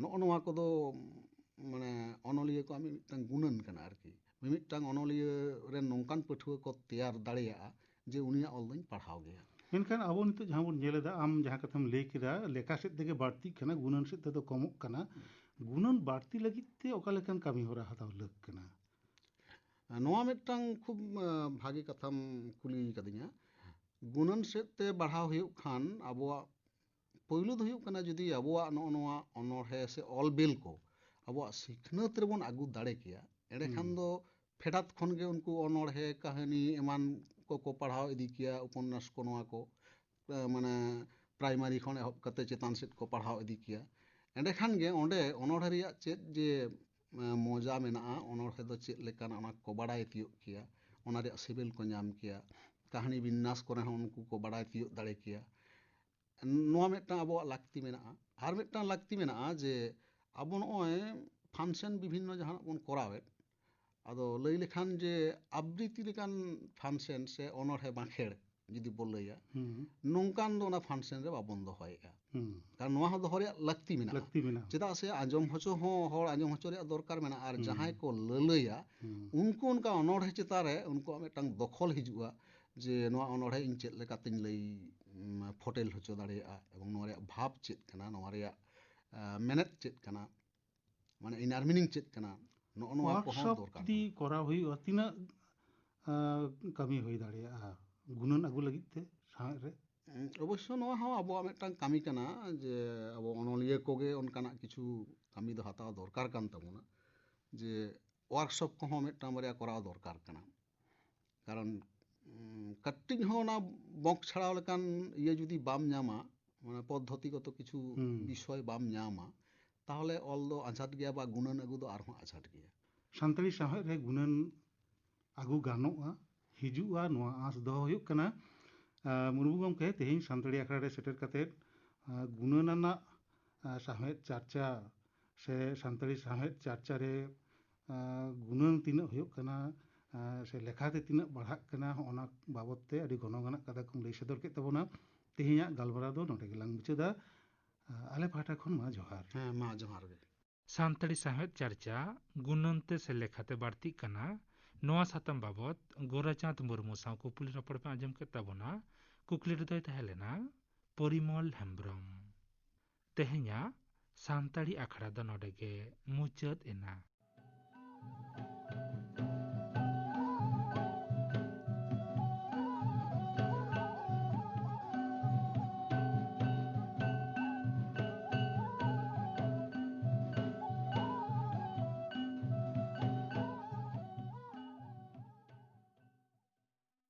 ᱱᱚᱜᱼᱚ ᱱᱚᱣᱟ ᱠᱚᱫᱚ ᱢᱟᱱᱮ ᱚᱱᱚᱞᱤᱭᱟᱹ ᱠᱚᱣᱟᱜ ᱢᱤᱫ-, ᱢᱤᱫᱴᱟᱝ ᱜᱩᱱᱟᱹᱱ ᱠᱟᱱᱟ ᱟᱨᱠᱤ᱾ ᱢᱤᱢᱤᱫᱴᱟᱝ ᱚᱱᱚᱞᱤᱭᱟᱹ ᱨᱮᱱ ᱱᱚᱝᱠᱟᱱ ᱯᱟᱹᱴᱷᱩᱣᱟᱹ ᱠᱚ ᱛᱮᱭᱟᱨ ᱫᱟᱲᱮᱭᱟᱜᱼᱟ ᱡᱮ ᱩᱱᱤᱭᱟᱜ ᱚᱞ ᱫᱚᱧ ᱯᱟᱲᱦᱟᱣ ᱜᱮᱭᱟ᱾ ᱢᱮᱱᱠᱷᱟᱱ ᱟᱵᱚ ᱱᱤᱛᱚᱜ ᱡᱟᱦᱟᱸ ᱵᱚᱱ ᱧᱮᱞ ᱮᱫᱟ, ᱟᱢ ᱡᱟᱦᱟᱸ ᱠᱟᱛᱷᱟᱢ ᱞᱟᱹᱭ ᱠᱮᱫᱟ, ᱞᱮᱠᱷᱟ ᱥᱮᱫ ᱛᱮᱜᱮ ᱵᱟᱹᱲᱛᱤᱜ ᱠᱟᱱᱟ, ᱜᱩᱱᱟᱹᱱ ᱥᱮᱫ ᱛᱮᱫᱚ ᱠᱚᱢᱚᱜ ᱠᱟᱱᱟ᱾ ᱜᱩᱱᱟᱹᱱ ᱵᱟᱹᱲᱛᱤ ᱞᱟᱹᱜᱤᱫ ᱛᱮ ᱚᱠᱟ ᱞᱮᱠᱟᱱ ᱠᱟᱹᱢᱤ ᱦᱚᱨᱟ ᱦᱟᱛᱟᱣ ᱞᱟᱹᱠ ᱠᱟᱱᱟ? ᱱᱚᱣᱟ ᱢᱤᱫᱴᱟᱝ ᱠᱷᱩᱵ, ᱟ, ᱵᱷᱟᱜᱮ ᱠᱟᱛᱷᱟᱢ ᱠᱩᱞᱤ ᱠᱟᱫᱤᱧᱟ᱾ ᱜᱩᱱᱟᱹᱱ ᱥᱮᱫ ᱛᱮ ᱵᱟᱲᱦᱟᱣ ᱦᱩᱭᱩᱜ ᱠᱷᱟᱱ ᱟᱵᱚᱣᱟᱜ ᱯᱳᱭᱞᱳ ᱫᱚ ᱦᱩᱭᱩᱜ ᱠᱟᱱᱟ, ᱡᱩᱫᱤ ᱟᱵᱚᱣᱟᱜ ᱱᱚᱜᱼᱚ ᱱᱚᱣᱟ ᱚᱱᱚᱬᱦᱮ ᱥᱮ ᱚᱞ ᱵᱤᱞ ᱠᱚ ᱟᱵᱚᱣᱟᱜ ᱥᱤᱠᱷᱱᱟᱹᱛ ᱨᱮᱵᱚᱱ ᱟᱹᱜᱩ ᱫᱟᱲᱮ ᱠᱮᱭᱟ, ᱮᱸᱰᱮᱠᱷᱟᱱ ᱫᱚ ᱯᱷᱮᱰᱟᱛ ᱠᱷᱚᱱ ᱜᱮ ᱩᱱᱠᱩ ᱚᱱᱚᱬᱦᱮ, ᱠᱟᱹᱦᱱᱤ ᱮᱢᱟᱱ ᱠᱚᱠᱚ ᱯᱟᱲᱦᱟᱣ ᱤᱫᱤ ᱠᱮᱭᱟ, ᱩᱯᱚᱱᱱᱟᱥ ᱠᱚ, ᱱᱚᱣᱟ ᱠᱚ, ᱮ, ᱢᱟᱱᱮ ᱯᱨᱟᱭᱢᱟᱨᱤ ᱠᱷᱚᱱ ᱮᱦᱚᱵ ᱠᱟᱛᱮ ᱪᱮᱛᱟᱱ ᱥᱮᱫ ᱠᱚ ᱯᱟᱲᱦᱟᱣ ᱤᱫᱤ ᱠᱮᱭᱟ᱾ ᱮᱸᱰᱮᱠᱷᱟᱱ ᱜᱮ ᱚᱸᱰᱮ ᱚᱱᱚᱬᱦᱮ ᱨᱮᱭᱟᱜ ᱪᱮᱫ ᱡᱮ, ᱮ, ᱢᱚᱡᱟ ᱢᱮᱱᱟᱜᱼᱟ, ᱚᱱᱚᱬᱦᱮ ᱫᱚ ᱪᱮᱫ ᱞᱮᱠᱟᱱᱟ, ᱚᱱᱟ ᱠᱚ ᱵᱟᱲᱟᱭ ᱛᱤᱭᱳᱜ ᱠᱮᱭᱟ, ᱚᱱᱟ ᱨᱮᱭᱟᱜ ᱥᱤᱵᱤᱞ ᱠᱚ ᱧᱟᱢ ᱠᱮᱭᱟ, ᱠᱟᱹᱦᱱᱤ ᱵᱤᱱᱱᱟᱥ ᱠᱚᱨᱮ ᱦᱚᱸ ᱩᱱᱠᱩ ᱠᱚ ᱵᱟᱲᱟᱭ ᱛᱤᱭᱳᱜ ᱫᱟᱲᱮ ᱠᱮᱭᱟ᱾ ᱱᱚᱣᱟ ᱢᱤᱫᱴᱟᱝ ᱟᱵᱚᱣᱟᱜ ᱞᱟᱹᱠᱛᱤ ᱢᱮᱱᱟᱜᱼᱟ᱾ ᱟᱨ ᱢᱤᱫᱴᱟᱝ ᱞᱟᱹᱠᱛᱤ ᱢᱮᱱᱟᱜᱼᱟ ᱡᱮ ᱟᱵᱚ ᱱᱚᱜᱼᱚᱭ ᱯᱷᱟᱱᱥᱮᱱ ᱵᱤᱵᱷᱤᱱᱱᱚ ᱡᱟᱦᱟᱱᱟᱜ ᱵᱚᱱ ᱠᱚᱨᱟᱣᱮᱫ, ᱟᱫᱚ ᱞᱟᱹᱭ ᱞᱮᱠᱷᱟᱱ ᱡᱮ ᱟᱵᱨᱤᱛᱤ ᱞᱮᱠᱟᱱ ᱯᱷᱟᱱᱥᱮᱱ ᱥᱮ ᱚᱱᱚᱬᱦᱮ ᱵᱟᱸᱠᱷᱮᱲ ᱡᱩᱫᱤ ᱵᱚ ᱞᱟᱹᱭᱟ, ᱦᱩᱸ, ᱱᱚᱝᱠᱟᱱ ᱫᱚ ᱚᱱᱟ ᱯᱷᱟᱱᱥᱮᱱ ᱨᱮ ᱵᱟᱵᱚᱱ ᱫᱚᱦᱚᱭᱮᱫᱼᱟ᱾ ᱦᱩᱸ, ᱠᱟᱨᱚᱱ ᱱᱚᱣᱟ ᱦᱚᱸ ᱫᱚᱦᱚ ᱨᱮᱭᱟᱜ ᱞᱟᱹᱠᱛᱤ ᱢᱮᱱᱟᱜᱼᱟ᱾ ᱞᱟᱹᱠᱛᱤ ᱢᱮᱱᱟᱜᱼᱟ᱾ ᱪᱮᱫᱟᱜ ᱥᱮ ᱟᱸᱡᱚᱢ ᱦᱚᱪᱚ ᱦᱚᱸ, ᱦᱚᱲ ᱟᱸᱡᱚᱢ ᱦᱚᱪᱚ ᱨᱮᱭᱟᱜ ᱫᱚᱨᱠᱟᱨ ᱢᱮᱱᱟᱜᱼᱟ᱾ ᱟᱨ ᱦᱩᱸ, ᱡᱟᱦᱟᱸᱭ ᱠᱚ ᱞᱟᱹᱞᱟᱹᱭᱟ, ᱦᱩᱸ, ᱩᱱᱠᱩ ᱚᱱᱠᱟ ᱚᱱᱚᱬᱦᱮ ᱪᱮᱛᱟᱱ ᱨᱮ ᱩᱱᱠᱩᱣᱟᱜ ᱢᱤᱫᱴᱟᱝ ᱫᱚᱠᱷᱚᱞ ᱦᱤᱡᱩᱜᱼᱟ ᱡᱮ ᱱᱚᱣᱟ ᱚᱱᱚᱬᱦᱮ ᱤᱧ ᱪᱮᱫ ᱞᱮᱠᱟᱛᱤᱧ ᱞᱟᱹᱭ, ᱩᱢ, ᱯᱷᱚᱴᱮᱞ ᱦᱚᱪᱚ ᱫᱟᱲᱮᱭᱟᱜᱼᱟ, ᱮᱵᱚᱝ ᱱᱚᱣᱟ ᱨᱮᱭᱟᱜ ᱵᱷᱟᱵᱽ ᱪᱮᱫ ᱠᱟᱱᱟ, ᱱᱚᱣᱟ ᱨᱮᱭᱟᱜ, ᱟ, ᱢᱮᱱᱮᱛ ᱪᱮᱫ ᱠᱟᱱᱟ, ᱢᱟᱱᱮ ᱤᱱᱟᱨ ᱢᱤᱱᱤᱝ ᱪᱮᱫ ᱠᱟᱱᱟ, ᱱᱚᱜᱼᱚ ᱱᱚᱣᱟ ᱠᱚᱦᱚᱸ ᱣᱟᱨᱠᱥᱚᱯ ᱫᱚᱨᱠᱟᱨ ᱡᱩᱫᱤ ᱠᱟᱱᱟ᱾ ᱠᱚᱨᱟᱣ ᱦᱩᱭᱩᱜᱼᱟ, ᱛᱤᱱᱟᱹᱜ, ᱟ, ᱠᱟᱹᱢᱤ ᱦᱩᱭ ᱫᱟᱲᱮᱭᱟᱜᱼᱟ ᱜᱩᱱᱟᱹᱱ ᱟᱹᱜᱩ ᱞᱟᱹᱜᱤᱫ ᱛᱮ ᱥᱟᱶᱦᱮᱫ ᱨᱮ? ᱩᱸ, ᱚᱵᱚᱥᱥᱚ ᱱᱚᱣᱟ ᱦᱚᱸ ᱟᱵᱚᱣᱟᱜ ᱢᱤᱫᱴᱟᱝ ᱠᱟᱹᱢᱤ ᱠᱟᱱᱟ ᱡᱮ ᱟᱵᱚ ᱚᱱᱚᱞᱤᱭᱟᱹ ᱠᱚᱜᱮ ᱚᱱᱠᱟᱱᱟᱜ ᱠᱤᱪᱷᱩ ᱠᱟᱹᱢᱤ ᱫᱚ ᱦᱟᱛᱟᱣ ᱫᱚᱨᱠᱟᱨ ᱠᱟᱱ ᱛᱟᱵᱚᱱᱟ, ᱡᱮ ᱣᱟᱨᱠᱥᱚᱯ ᱠᱚᱦᱚᱸ ᱢᱤᱫᱴᱟᱝ ᱵᱟᱨᱭᱟ ᱠᱚᱨᱟᱣ ᱫᱚᱨᱠᱟᱨ ᱠᱟᱱᱟ᱾ ᱠᱟᱨᱚᱱ, ᱩᱸ, ᱠᱟᱹᱴᱤᱡ ᱦᱚᱸ ᱚᱱᱟ ᱵᱚᱸᱠ ᱪᱷᱟᱲᱟᱣ ᱞᱮᱠᱟᱱ ᱤᱭᱟᱹ ᱡᱩᱫᱤ ᱵᱟᱢ ᱧᱟᱢᱟ, ᱢᱟᱱᱮ ᱯᱚᱫᱽᱫᱷᱚᱛᱤᱜᱚᱛᱚ ᱠᱤᱪᱷᱩ ᱦᱩᱸ᱾ ᱵᱤᱥᱚᱭ ᱵᱟᱢ ᱧᱟᱢᱟ, ᱛᱟᱦᱚᱞᱮ ᱚᱞ ᱫᱚ ᱟᱸᱡᱷᱟᱴ ᱜᱮᱭᱟ ᱵᱟ ᱜᱩᱱᱟᱹᱱ ᱟᱹᱜᱩ ᱫᱚ ᱟᱨᱦᱚᱸ ᱟᱸᱡᱷᱟᱴ ᱜᱮᱭᱟ᱾ ᱥᱟᱱᱛᱟᱲᱤ ᱥᱟᱶᱦᱮᱫ ᱨᱮ ᱜᱩᱱᱟᱹᱱ ᱟᱹᱜᱩ ᱜᱟᱱᱚᱜᱼᱟ, ᱦᱤᱡᱩᱜᱼᱟ, ᱱᱚᱣᱟ ᱟᱸᱥ ᱫᱚᱦᱚ ᱦᱩᱭᱩᱜ ᱠᱟᱱᱟ᱾ ᱟᱸ, ᱢᱩᱨᱢᱩ ᱜᱚᱢᱠᱮ ᱛᱮᱦᱮᱧ ᱥᱟᱱᱛᱟᱲᱤ ᱟᱠᱷᱲᱟ ᱨᱮ ᱥᱮᱴᱮᱨ ᱠᱟᱛᱮᱫ, ᱟᱸ, ᱜᱩᱱᱟᱹᱱ ᱟᱱᱟᱜ, ᱟᱸ, ᱥᱟᱶᱦᱮᱫ ᱪᱟᱨᱪᱟ ᱥᱮ ᱥᱟᱱᱛᱟᱲᱤ ᱥᱟᱶᱦᱮᱫ ᱪᱟᱨᱪᱟ ᱨᱮ, ᱟᱸ, ᱜᱩᱱᱟᱹᱱ ᱛᱤᱱᱟᱹᱜ ᱦᱩᱭᱩᱜ ᱠᱟᱱᱟ, ᱟᱸ, ᱥᱮ ᱞᱮᱠᱷᱟᱛᱮ ᱛᱤᱱᱟᱹᱜ ᱵᱟᱲᱦᱟᱜ ᱠᱟᱱᱟ, ᱦᱚᱸᱜᱼᱚ ᱱᱟ ᱵᱟᱵᱚᱛ ᱛᱮ ᱟᱹᱰᱤ ᱜᱚᱱᱚᱝ ᱟᱱᱟᱜ ᱠᱟᱛᱷᱟ ᱠᱚᱢ ᱞᱟᱹᱭ ᱥᱚᱫᱚᱨ ᱠᱮᱫ ᱛᱟᱵᱚᱱᱟ᱾ ᱛᱮᱦᱮᱧᱟᱜ ᱜᱟᱞᱢᱟᱨᱟᱣ ᱫᱚ ᱱᱚᱰᱮ ᱜᱮᱞᱟᱝ ᱢᱩᱪᱟᱹᱫᱟ᱾ ᱟᱸ, ᱟᱞᱮ ᱯᱟᱦᱴᱟ ᱠᱷᱚᱱ ᱢᱟ ᱡᱚᱦᱟᱨ᱾ ᱦᱮᱸ, ᱢᱟ ᱡᱚᱦᱟᱨ ᱜᱮ᱾ ᱥᱟᱱᱛᱟᱲᱤ ᱥᱟᱶᱦᱮᱫ ᱪᱟᱨᱪᱟ ᱜᱩᱱᱟᱹᱱ ᱛᱮ ᱥᱮ ᱞᱮᱠᱷᱟᱛᱮ ᱵᱟᱹᱲᱛᱤᱜ ᱠᱟᱱᱟ, ᱱᱚᱣᱟ ᱥᱟᱛᱟᱢ ᱵᱟᱵᱚᱛ ᱜᱳᱨᱟᱪᱟᱸᱫᱽ ᱢᱩᱨᱢᱩ ᱥᱟᱶ ᱠᱩᱠᱞᱤ ᱨᱚᱯᱚᱲ ᱯᱮ ᱟᱸᱡᱚᱢ ᱠᱮᱫ ᱛᱟᱵᱚᱱᱟ᱾ ᱠᱩᱠᱞᱤ ᱨᱮᱫᱚᱭ ᱛᱟᱦᱮᱸ ᱞᱮᱱᱟ ᱯᱚᱨᱤᱢᱚᱞ ᱦᱮᱢᱵᱽᱨᱚᱢ᱾ ᱛᱮᱦᱮᱧᱟᱜ ᱥᱟᱱᱛᱟᱲᱤ ᱟᱠᱷᱲᱟ ᱫᱚ ᱱᱚᱰᱮ ᱜᱮ ᱢᱩᱪᱟᱹᱫ ᱮᱱᱟ᱾